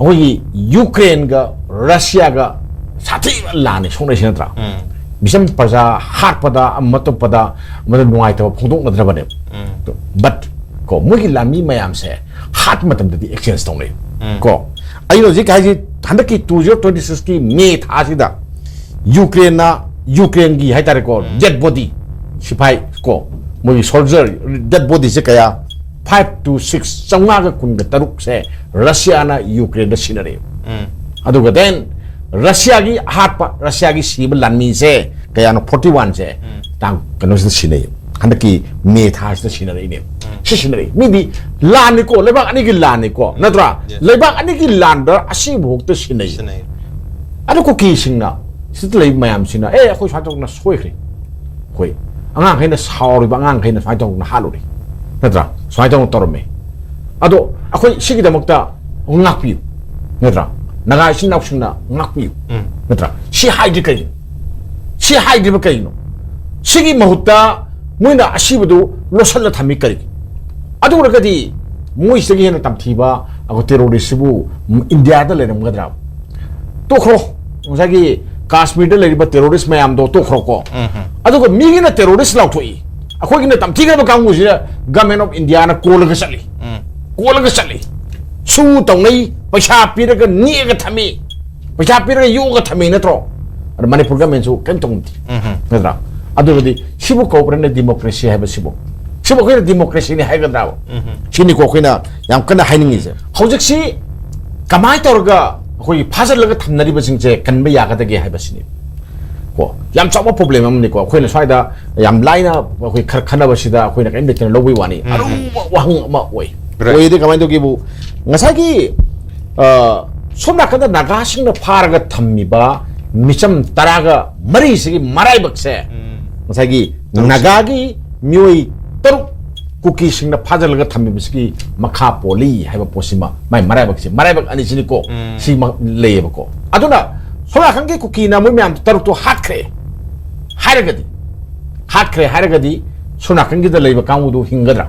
ꯑꯩꯈꯣꯏꯒꯤ ꯌꯨꯀ꯭ꯔꯦꯟꯒ ꯔꯁꯤꯌꯥꯒ ꯁꯥꯊꯤꯕ ꯂꯥꯟꯅꯤ ꯁꯣꯛꯅꯩꯁꯤ ꯅꯠꯇ꯭ꯔꯥ? ꯃꯤꯆꯝ ꯄ꯭ꯔꯖꯥ ꯍꯥꯠꯄꯗ ꯑꯃ ꯇꯨꯞꯄꯗ ꯑꯃꯗ ꯅꯨꯡꯉꯥꯏꯇꯕ ꯐꯣꯡꯗꯣꯛꯅꯗ꯭ꯔꯕꯅꯦꯕ꯫ But ꯀꯣ ꯃꯣꯏꯒꯤ ꯂꯥꯟꯃꯤ ꯃꯌꯥꯝꯁꯦ ꯍꯥꯠꯄ ꯃꯇꯝꯗꯗꯤ exchange ꯇꯧꯅꯩ꯫ ꯀꯣ ꯑꯩꯅ ꯍꯧꯖꯤꯛ ꯍꯥꯏꯁꯤ ꯍꯟꯗꯛꯀꯤ two zero twenty six ꯀꯤ ꯃꯦ ꯊꯥꯁꯤꯗ ꯌꯨꯀ꯭ꯔꯦꯟꯅ ꯌꯨꯀ꯭ꯔꯦꯟꯒꯤ ꯍꯥꯏꯇꯥꯔꯦꯀꯣ dead body ꯁꯤꯐꯥꯏ ꯀꯣ ꯃꯣꯏꯒꯤ soldier dead body ꯁꯦ ꯀꯌꯥ five to six ꯆꯥꯝꯃꯉꯥꯒ ꯀꯨꯟꯒ ꯇꯔꯨꯛꯁꯦ ꯔꯁꯤꯌꯥꯅ ꯌꯨꯀ꯭ꯔꯦꯟꯗ ꯁꯤꯟꯅꯔꯦ꯫ ꯑꯗꯨꯒ then ꯔꯁꯤꯌꯥꯒꯤ ꯑꯍꯥꯠꯄ ꯔꯁꯤꯌꯥꯒꯤ ꯁꯤꯕ ꯂꯥꯟꯃꯤꯁꯦ ꯀꯌꯥꯅꯣ forty one ꯁꯦ ꯇꯥꯡ ꯀꯩꯅꯣꯁꯤꯗ ꯁꯤꯟꯅꯩ꯫ ꯍꯟꯗꯛꯀꯤ ꯃꯦ ꯊꯥꯁꯤꯗ ꯁꯤꯟꯅꯔꯛꯏꯅꯦ꯫ ꯁꯤ ꯁꯤꯟꯅꯔꯛꯏ ꯃꯤꯗꯤ ꯂꯥꯟꯅꯤꯀꯣ ꯂꯩꯕꯥꯛ ꯑꯅꯤꯒꯤ ꯂꯥꯟꯅꯤꯀꯣ ꯅꯠꯇ꯭ꯔꯥ? Yes. ꯂꯩꯕꯥꯛ ꯑꯅꯤꯒꯤ ꯂꯥꯟꯗ ꯑꯁꯤꯕꯐꯥꯎꯗ ꯁꯤꯟꯅꯩ꯫ ꯁꯤꯟꯅꯩ꯫ ꯑꯗꯣ ꯀꯨꯀꯤꯁꯤꯡꯅ ꯁꯤꯗ ꯂꯩꯕ ꯃꯌꯥꯝꯁꯤꯅ ꯑꯦ ꯑꯩꯈꯣꯏ ꯁꯨꯃꯥꯏꯅ ꯇꯧꯗꯅ ꯁꯣꯏꯈ꯭ꯔꯦ꯫ ꯑꯩꯈꯣꯏ ꯑꯉꯥꯡꯈꯩꯅ ꯁꯥꯎꯔꯤꯕ ꯑꯉꯥꯡꯈꯩꯅ ꯁꯨꯃꯥꯏꯅ ꯇꯧꯗꯅ ꯍꯥꯠꯂꯨꯔꯦ ꯅꯠꯇ꯭ꯔꯥ? ꯁꯨꯃꯥꯏꯅ ꯇꯧꯗꯅ ꯇꯧꯔꯝꯃꯦ꯫ ꯑꯗꯣ ꯑꯩꯈꯣꯏ ꯁꯤꯒꯤꯗꯃꯛꯇ ꯉꯥꯛꯄꯤꯌꯨ ꯅꯠꯇ꯭ꯔꯥ? ꯅꯒꯥ ꯏꯆꯤꯟ ꯏꯅꯥꯎꯁꯤꯡꯅ ꯉꯥꯛꯄꯤꯌꯨ ꯅꯠꯇ꯭ꯔꯥ? ꯁꯤ ꯍꯥꯏꯗ꯭ꯔꯤ ꯀꯩꯒꯤꯅꯣ? ꯁꯤ ꯍꯥꯏꯗ꯭ꯔꯤꯕ ꯀꯩꯒꯤꯅꯣ? ꯁꯤꯒꯤ ꯃꯍꯨꯠꯇ ꯃꯣꯏꯅ ꯑꯁꯤꯕꯗꯨ ꯂꯣꯠꯁꯤꯜꯂ ꯊꯝꯃꯤ ꯀꯔꯤꯒꯤ? ꯑꯗꯨ ꯑꯣꯏꯔꯒꯗꯤ ꯃꯣꯏꯁꯤꯗꯒꯤ ꯍꯦꯟꯅ ꯇꯝꯊꯤꯕ ꯑꯩꯈꯣꯏ terrorist ꯁꯤꯕꯨ ꯏꯟꯗꯤꯌꯥꯗ ꯂꯩꯔꯝꯒꯗ꯭ꯔꯥ? ꯇꯣꯛꯈ꯭ꯔꯣ꯫ ꯉꯁꯥꯏꯒꯤ ꯀꯥꯁꯃꯤꯔꯗ ꯂꯩꯔꯤꯕ terrorist ꯃꯌꯥꯝꯗꯣ ꯇꯣꯛꯈ꯭ꯔꯣꯀꯣ꯫ ꯑꯗꯨꯒ ꯃꯤꯒꯤꯅ terrorist ꯂꯥꯎꯊꯣꯛꯏ, ꯑꯩꯈꯣꯏꯒꯤꯅ ꯇꯝꯊꯤꯈ꯭ꯔꯕ ꯀꯥꯡꯕꯨꯁꯤꯗ Government of India ꯅ ꯀꯣꯜꯂꯒ ꯆꯠꯂꯤ꯫ ꯀꯣꯜꯂꯒ ꯆꯠꯂꯤ꯫ ꯁꯨ ꯇꯧꯅꯩ, ꯄꯩꯁꯥ ꯄꯤꯔꯒ ꯅꯦꯛꯑꯒ ꯊꯝꯃꯤ, ꯄꯩꯁꯥ ꯄꯤꯔꯒ ꯌꯣꯛꯑꯒ ꯊꯝꯃꯤ ꯅꯠꯇ꯭ꯔꯣ? ꯑꯗ ꯃꯅꯤꯄꯨꯔ government ꯁꯨ ꯀꯔꯤꯝ ꯇꯧꯗꯦ ꯅꯠꯇ꯭ꯔꯥ? ꯑꯗꯨꯒꯗꯤ ꯁꯤꯕꯨ ꯀꯧꯕ꯭ꯔꯅꯦ democracy ꯍꯥꯏꯕꯁꯤꯕꯨ? ꯁꯤꯕꯨ ꯑꯩꯈꯣꯏꯅ democracy ꯅꯤ ꯍꯥꯏꯒꯗ꯭ꯔꯥꯕ? ꯁꯤꯅꯤꯀꯣ ꯑꯩꯈꯣꯏꯅ ꯌꯥꯝ ꯀꯟꯅ ꯍꯥꯏꯅꯤꯡꯉꯤꯁꯦ꯫ ꯍꯧꯖꯤꯛꯁꯤ ꯀꯃꯥꯏꯅ ꯇꯧꯔꯒ ꯑꯩꯈꯣꯏꯒꯤ ꯐꯥꯖꯤꯜꯂꯒ ꯊꯝꯅꯔꯤꯕꯁꯤꯡꯁꯦ ꯀꯟꯕ ꯌꯥꯒꯗꯒꯦ ꯍꯥꯏꯕꯁꯤꯅꯤ꯫ ꯀꯣ ꯌꯥꯝ ꯆꯥꯎꯕ problem ꯑꯃꯅꯤꯀꯣ꯫ ꯑꯩꯈꯣꯏꯅ ꯁ꯭ꯋꯥꯏꯗ ꯌꯥꯝ ꯂꯥꯏꯅ ꯑꯩꯈꯣꯏ ꯈꯔ ꯈꯟꯅꯕꯁꯤꯗ ꯑꯩꯈꯣꯏꯅ ꯀꯔꯤꯝ ꯂꯩꯇꯅ ꯂꯧꯕꯒꯤ ꯋꯥꯅꯤ꯫ ꯑꯔꯨꯕ ꯋꯥꯍꯪ ꯑꯃ ꯑꯣꯏ꯫ Right. ꯑꯣꯏꯗꯤ ꯀꯃꯥꯏꯅ ꯇꯧꯒꯦꯕꯨ ꯉꯁꯥꯏꯒꯤ ꯑ, ꯁꯣꯝ ꯅꯥꯀꯟꯗ ꯅꯥꯒꯥꯁꯤꯡꯅ ꯐꯥꯔꯒ ꯊꯝꯃꯤꯕ ꯃꯤꯆꯝ ꯇꯔꯥꯒ ꯃꯔꯤꯁꯤꯒꯤ ꯃꯔꯥꯏꯕꯛꯁꯦ ꯉꯁꯥꯏꯒꯤ ꯅꯥꯒꯥꯒꯤ ꯃꯤꯑꯣꯏ ꯇꯔꯨꯛ ꯀꯨꯀꯤꯁꯤꯡꯅ ꯐꯥꯖꯤꯜꯂꯒ ꯊꯝꯃꯤꯕꯁꯤꯒꯤ ꯃꯈꯥ ꯄꯣꯜꯂꯤ ꯍꯥꯏꯕ ꯄꯣꯠꯁꯤꯃ, ꯃꯥꯏ ꯃꯔꯥꯏꯕꯛꯁꯦ, ꯃꯔꯥꯏꯕꯛ ꯑꯅꯤꯁꯤꯅꯤꯀꯣ꯫ ꯎꯝ꯫ ꯁꯤ ꯂꯩꯌꯦꯕꯀꯣ꯫ ꯑꯗꯨꯅ ꯁꯣꯝ ꯅꯥꯀꯟꯒꯤ ꯀꯨꯀꯤꯅ ꯃꯣꯏ ꯃꯌꯥꯝ ꯇꯔꯨꯛꯇꯣ ꯍꯥꯠꯈ꯭ꯔꯦ ꯍꯥꯏꯔꯒꯗꯤ, ꯍꯥꯠꯈ꯭ꯔꯦ ꯍꯥꯏꯔꯒꯗꯤ ꯁꯣꯝ ꯅꯥꯀꯟꯒꯤꯗ ꯂꯩꯕ ꯀꯥꯡꯕꯨꯗꯨ ꯍꯤꯡꯒꯗ꯭ꯔꯥ?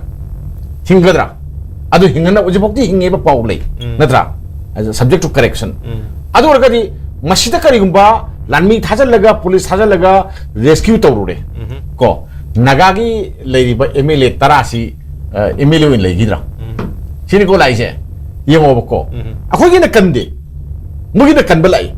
ꯍꯤꯡꯒꯗ꯭ꯔꯥ? ꯑꯗꯨ ꯍꯤꯡꯒꯅ ꯍꯧꯖꯤꯛꯐꯥꯎꯗꯤ ꯍꯤꯡꯉꯦꯕ ꯄꯥꯎ ꯂꯩ, ꯎꯝ꯫ ꯅꯠꯇ꯭ꯔꯥ? Subject to correction. ꯎꯝ꯫ ꯑꯗꯨ ꯑꯣꯏꯔꯒꯗꯤ ꯃꯁꯤꯗ ꯀꯔꯤꯒꯨꯝꯕ ꯂꯥꯟꯃꯤ ꯊꯥꯖꯤꯜꯂꯒ, ꯄꯨꯂꯤꯁ ꯊꯥꯖꯤꯜꯂꯒ rescue ꯇꯧꯔꯨꯔꯦ, ꯎꯝ꯫ ꯀꯣ, ꯅꯥꯒꯥꯒꯤ ꯂꯩꯔꯤꯕ M L A ꯇꯔꯥꯁꯤ, ꯑ, M L A ꯑꯣꯏꯅ ꯂꯩꯈꯤꯗ꯭ꯔꯥ? ꯎꯝ꯫ ꯁꯤꯅꯤꯀꯣ ꯂꯥꯛꯏꯁꯦ꯫ ꯌꯦꯡꯉꯣꯕꯀꯣ꯫ ꯎꯝ꯫ ꯑꯩꯈꯣꯏꯒꯤꯅ ꯀꯟꯗꯦ, ꯃꯣꯏꯒꯤꯅ ꯀꯟꯕ ꯂꯥꯛꯏ,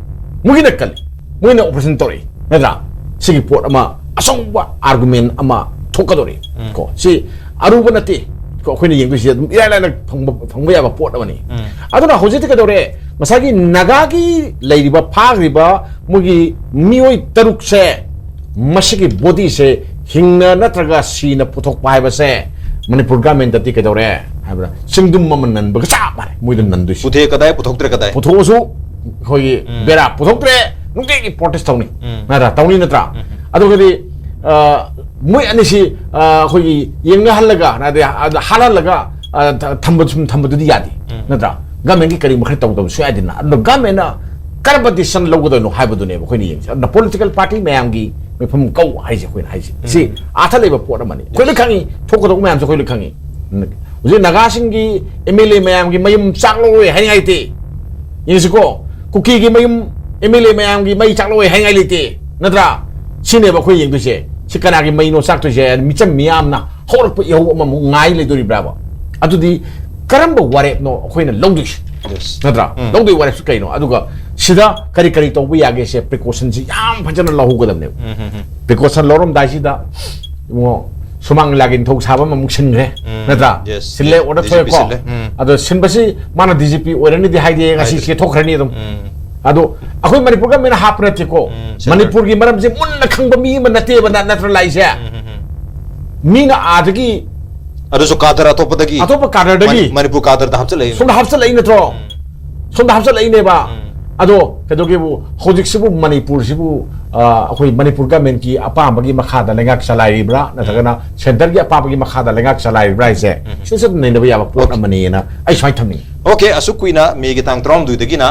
ꯃꯣꯏꯒꯤꯅ ꯀꯜꯂꯤ, ꯃꯣꯏꯅ operation ꯇꯧꯔꯛꯏ, ꯅꯠꯇ꯭ꯔꯥ? ꯁꯤꯒꯤ ꯄꯣꯠ ꯑꯃ, ꯑꯆꯧꯕ argument ꯑꯃ ꯊꯣꯛꯀꯗꯧꯔꯤ꯫ ꯎꯝ꯫ ꯀꯣ, ꯁꯤ ꯑꯔꯨꯕ ꯅꯠꯇꯦ꯫ ꯀꯣ, ꯑꯩꯈꯣꯏꯅ ꯌꯦꯡꯗꯣꯏꯁꯤ ꯑꯗꯨꯝ ꯏꯔꯥꯏ ꯂꯥꯏꯅ ꯐꯪꯕ, ꯐꯪꯕ ꯌꯥꯕ ꯄꯣꯠ ꯑꯃꯅꯤ꯫ ꯎꯝ꯫ ꯑꯗꯨꯅ ꯍꯧꯖꯤꯛꯇꯤ ꯀꯩꯗꯧꯔꯦ? ꯉꯁꯥꯏꯒꯤ ꯅꯥꯒꯥꯒꯤ ꯂꯩꯔꯤꯕ, ꯐꯥꯈ꯭ꯔꯤꯕ ꯃꯣꯏꯒꯤ ꯃꯤꯑꯣꯏ ꯇꯔꯨꯛꯁꯦ, ꯃꯁꯤꯒꯤ bodyꯁꯦ ꯍꯤꯡꯅ ꯅꯠꯇ꯭ꯔꯒ ꯁꯤꯅ ꯄꯨꯊꯣꯛꯄ ꯍꯥꯏꯕꯁꯦ ꯃꯅꯤꯄꯨꯔ governmentꯇꯗꯤ ꯀꯩꯗꯧꯔꯦ ꯍꯥꯏꯕꯗ, ꯆꯤꯡꯗꯨꯝ ꯑꯃ ꯅꯟꯕꯒ ꯆꯞ ꯃꯥꯟꯅꯩ ꯃꯣꯏꯗ ꯅꯟꯗꯣꯏꯁꯦ꯫ ꯄꯨꯊꯣꯛꯑꯦ ꯀꯗꯥꯏ, ꯄꯨꯊꯣꯛꯇ꯭ꯔꯦ ꯀꯗꯥꯏ? ꯄꯨꯊꯣꯛꯑꯁꯨ ꯑꯩꯈꯣꯏꯒꯤ ꯎꯝ꯫ ꯕꯦꯔꯥ꯫ ꯄꯨꯊꯣꯛꯇ꯭ꯔꯦ, ꯅꯨꯡꯇꯤꯒꯤ protest ꯇꯧꯅꯤ꯫ ꯎꯝ꯫ ꯅꯠꯇ꯭ꯔꯥ? ꯇꯧꯅꯤ ꯅꯠꯇ꯭ꯔꯥ? ꯎꯝ꯫ ꯑꯗꯨꯒꯗꯤ, ꯑ, ꯃꯣꯏ ꯑꯅꯤꯁꯤ, ꯑ, ꯑꯩꯈꯣꯏꯒꯤ ꯌꯦꯡꯅꯍꯜꯂꯒ, ꯑꯗꯩ, ꯑ, ꯍꯥꯠꯍꯜꯂꯒ, ꯑ, ꯊ-, ꯊꯝꯕ, ꯁꯨꯝ ꯊꯝꯕꯗꯨꯗꯤ ꯌꯥꯗꯦ꯫ ꯎꯝ꯫ ꯅꯠꯇ꯭ꯔꯥ? Governmentꯀꯤ ꯀꯔꯤꯒꯨꯝꯕ ꯈꯔ ꯇꯧꯗꯕ ꯁꯨꯡꯌꯥ ꯌꯥꯗꯦꯅ꯫ ꯑꯗꯨꯅ governmentꯅ ꯀꯔꯝꯕ decision ꯂꯧꯒꯗꯣꯏꯅꯣ ꯍꯥꯏꯕꯗꯨꯅꯦꯕ ꯑꯩꯈꯣꯏꯅ ꯌꯦꯡꯁꯦ꯫ ꯑꯗꯨꯅ political party ꯃꯌꯥꯝꯒꯤ ꯃꯤꯐꯝ ꯀꯧ ꯍꯥꯏꯁꯦ ꯑꯩꯈꯣꯏꯅ ꯍꯥꯏꯁꯦ꯫ ꯁꯤ ꯎꯝ꯫ ꯑꯥꯊ ꯂꯩꯕ ꯄꯣꯠ ꯑꯃꯅꯤ꯫ ꯑꯩꯈꯣꯏ ꯂꯣꯏ ꯈꯪꯉꯤ, ꯊꯣꯛꯀꯗꯧꯕ ꯃꯌꯥꯝꯁꯦ ꯑꯩꯈꯣꯏ ꯂꯣꯏ ꯈꯪꯉꯤ꯫ ꯍꯧꯖꯤꯛ ꯅꯥꯒꯥꯁꯤꯡꯒꯤ M L A ꯃꯌꯥꯝꯒꯤ ꯃꯌꯨꯝ ꯆꯥꯛꯂꯛꯑꯣꯏ ꯍꯥꯏꯅꯤꯡꯉꯥꯏ ꯂꯩꯇꯦ꯫ ꯌꯦꯡꯁꯤꯀꯣ, ꯀꯨꯀꯤꯒꯤ ꯃꯌꯨꯝ M L A ꯃꯌꯥꯝꯒꯤ ꯃꯩ ꯆꯥꯛꯂꯛꯑꯣꯏ ꯍꯥꯏꯅꯤꯡꯉꯥꯏ ꯂꯩꯇꯦ, ꯅꯠꯇ꯭ꯔꯥ? ꯁꯤꯅꯦꯕ ꯑꯩꯈꯣꯏ ꯌꯦꯡꯗꯣꯏꯁꯦ꯫ ꯁꯤ ꯀꯅꯥꯒꯤ ꯃꯩꯅꯣ ꯆꯥꯛꯇꯣꯏꯁꯦ? ꯃꯤꯆꯝ ꯃꯤꯌꯥꯝꯅ ꯍꯧꯔꯛꯄ ꯏꯍꯧ ꯑꯃꯃꯨꯛ ꯉꯥꯏ ꯂꯩꯗꯣꯔꯤꯕ꯭ꯔꯥꯕ? ꯑꯗꯨꯗꯤ ꯀꯔꯝꯕ ꯋꯥꯔꯦꯞꯅꯣ ꯑꯩꯈꯣꯏꯅ ꯂꯧꯗꯣꯏꯁꯦ? Yes. ꯅꯠꯇ꯭ꯔꯥ? ꯎꯝ꯫ ꯂꯧꯗꯣꯏ ꯋꯥꯔꯦꯞꯁꯤ ꯀꯩꯅꯣ? ꯑꯗꯨꯒ ꯁꯤꯗ ꯀꯔꯤ ꯀꯔꯤ ꯇꯧꯕ ꯌꯥꯒꯦꯁꯦ precautionꯁꯤ ꯌꯥꯝ ꯐꯖꯅ ꯂꯧꯍꯧꯒꯗꯕꯅꯦꯕ꯫ ꯎꯝ, ꯎꯝ, ꯎꯝ꯫ Precaution ꯂꯧꯔꯝꯗꯥꯏꯁꯤꯗ ꯏꯕꯨꯡꯉꯣ, ꯁꯨꯃꯥꯡ ꯂꯤꯂꯥꯒꯤ ꯅꯤꯡꯊꯧ ꯁꯥꯕ ꯑꯃꯃꯨꯛ ꯁꯤꯟꯈ꯭ꯔꯦ, ꯎꯝ, ꯅꯠꯇ꯭ꯔꯥ? Yes, ꯁꯤꯜꯂꯦ, yes, order D G P ꯊꯣꯛꯑꯦꯀꯣ꯫ ꯁꯤꯜꯂꯦ, ꯎꯝ꯫ ꯑꯗꯣ ꯁꯤꯟꯕꯁꯤ ꯃꯥꯅ D G P ꯑꯣꯏꯔꯅꯤꯗꯤ ꯍꯥꯏꯗꯦ, ꯉꯁꯤ ꯍꯥꯏꯗ꯭ꯔꯤ꯫ ꯆꯦꯊꯣꯛꯈ꯭ꯔꯅꯤ ꯑꯗꯨꯝ꯫ ꯎꯝ꯫ ꯑꯗꯣ ꯑꯩꯈꯣꯏ ꯃꯅꯤꯄꯨꯔ governmentꯅ ꯍꯥꯞꯄ ꯅꯠꯇꯦꯀꯣ꯫ ꯎꯝ, centre꯫ ꯃꯅꯤꯄꯨꯔꯒꯤ ꯃꯔꯝꯁꯦ ꯃꯨꯟꯅ ꯈꯪꯕ ꯃꯤ ꯑꯃ ꯅꯠꯇꯦꯕ, ꯅ-, ꯅꯠꯇ꯭ꯔ ꯂꯥꯛꯏꯁꯦ? ꯎꯝ, ꯎꯝ, ꯎꯝ꯫ ꯃꯤꯅ ꯑꯥꯗꯒꯤ ꯑꯗꯨꯁꯨ cadre ꯑꯇꯣꯞꯄꯗꯒꯤ ꯑꯇꯣꯞꯄ cadreꯗꯒꯤ ꯃꯅꯤ-, ꯃꯅꯤꯄꯨꯔ cadreꯗ ꯍꯥꯞꯆꯜꯂꯛꯏ꯫ ꯁꯣꯝꯗ ꯍꯥꯞꯆꯜꯂꯛꯏ ꯅꯠꯇ꯭ꯔꯣ? ꯎꯝ꯫ ꯁꯣꯝꯗ ꯍꯥꯞꯆꯜꯂꯛꯏꯅꯦꯕ꯫ ꯎꯝ꯫ ꯑꯗꯣ ꯀꯩꯗꯧꯒꯦꯕꯨ, ꯍꯧꯖꯤꯛꯁꯤꯕꯨ ꯃꯅꯤꯄꯨꯔꯁꯤꯕꯨ ꯑ, ꯑꯩꯈꯣꯏ ꯃꯅꯤꯄꯨꯔ ꯒꯃꯦꯟꯀꯤ ꯑꯄꯥꯝꯕꯒꯤ ꯃꯈꯥꯗ ꯂꯩꯉꯥꯛ ꯆꯂꯥꯏꯔꯤꯕ꯭ꯔꯥ, ꯅꯠꯇ꯭ꯔꯒꯅ ꯁꯦꯟꯇꯔꯒꯤ ꯑꯄꯥꯝꯕꯒꯤ ꯃꯈꯥꯗ ꯂꯩꯉꯥꯛ ꯆꯂꯥꯏꯔꯤꯕ꯭ꯔꯥ ꯍꯥꯏꯁꯦ, ꯁꯤꯁꯨ ꯑꯗꯨꯝ ꯅꯩꯅꯕ ꯌꯥꯕ ꯄꯣꯠ ꯑꯃꯅꯤꯅ ꯑꯩ ꯁꯨꯃꯥꯏꯅ ꯊꯝꯅꯤꯡꯉꯤ꯫ ꯑꯣꯀꯦ, ꯑꯁꯨꯛ ꯀꯨꯏꯅ ꯃꯦꯒꯤ ꯇꯥꯡ ꯇꯔꯥꯍꯨꯝꯗꯣꯏꯗꯒꯤꯅ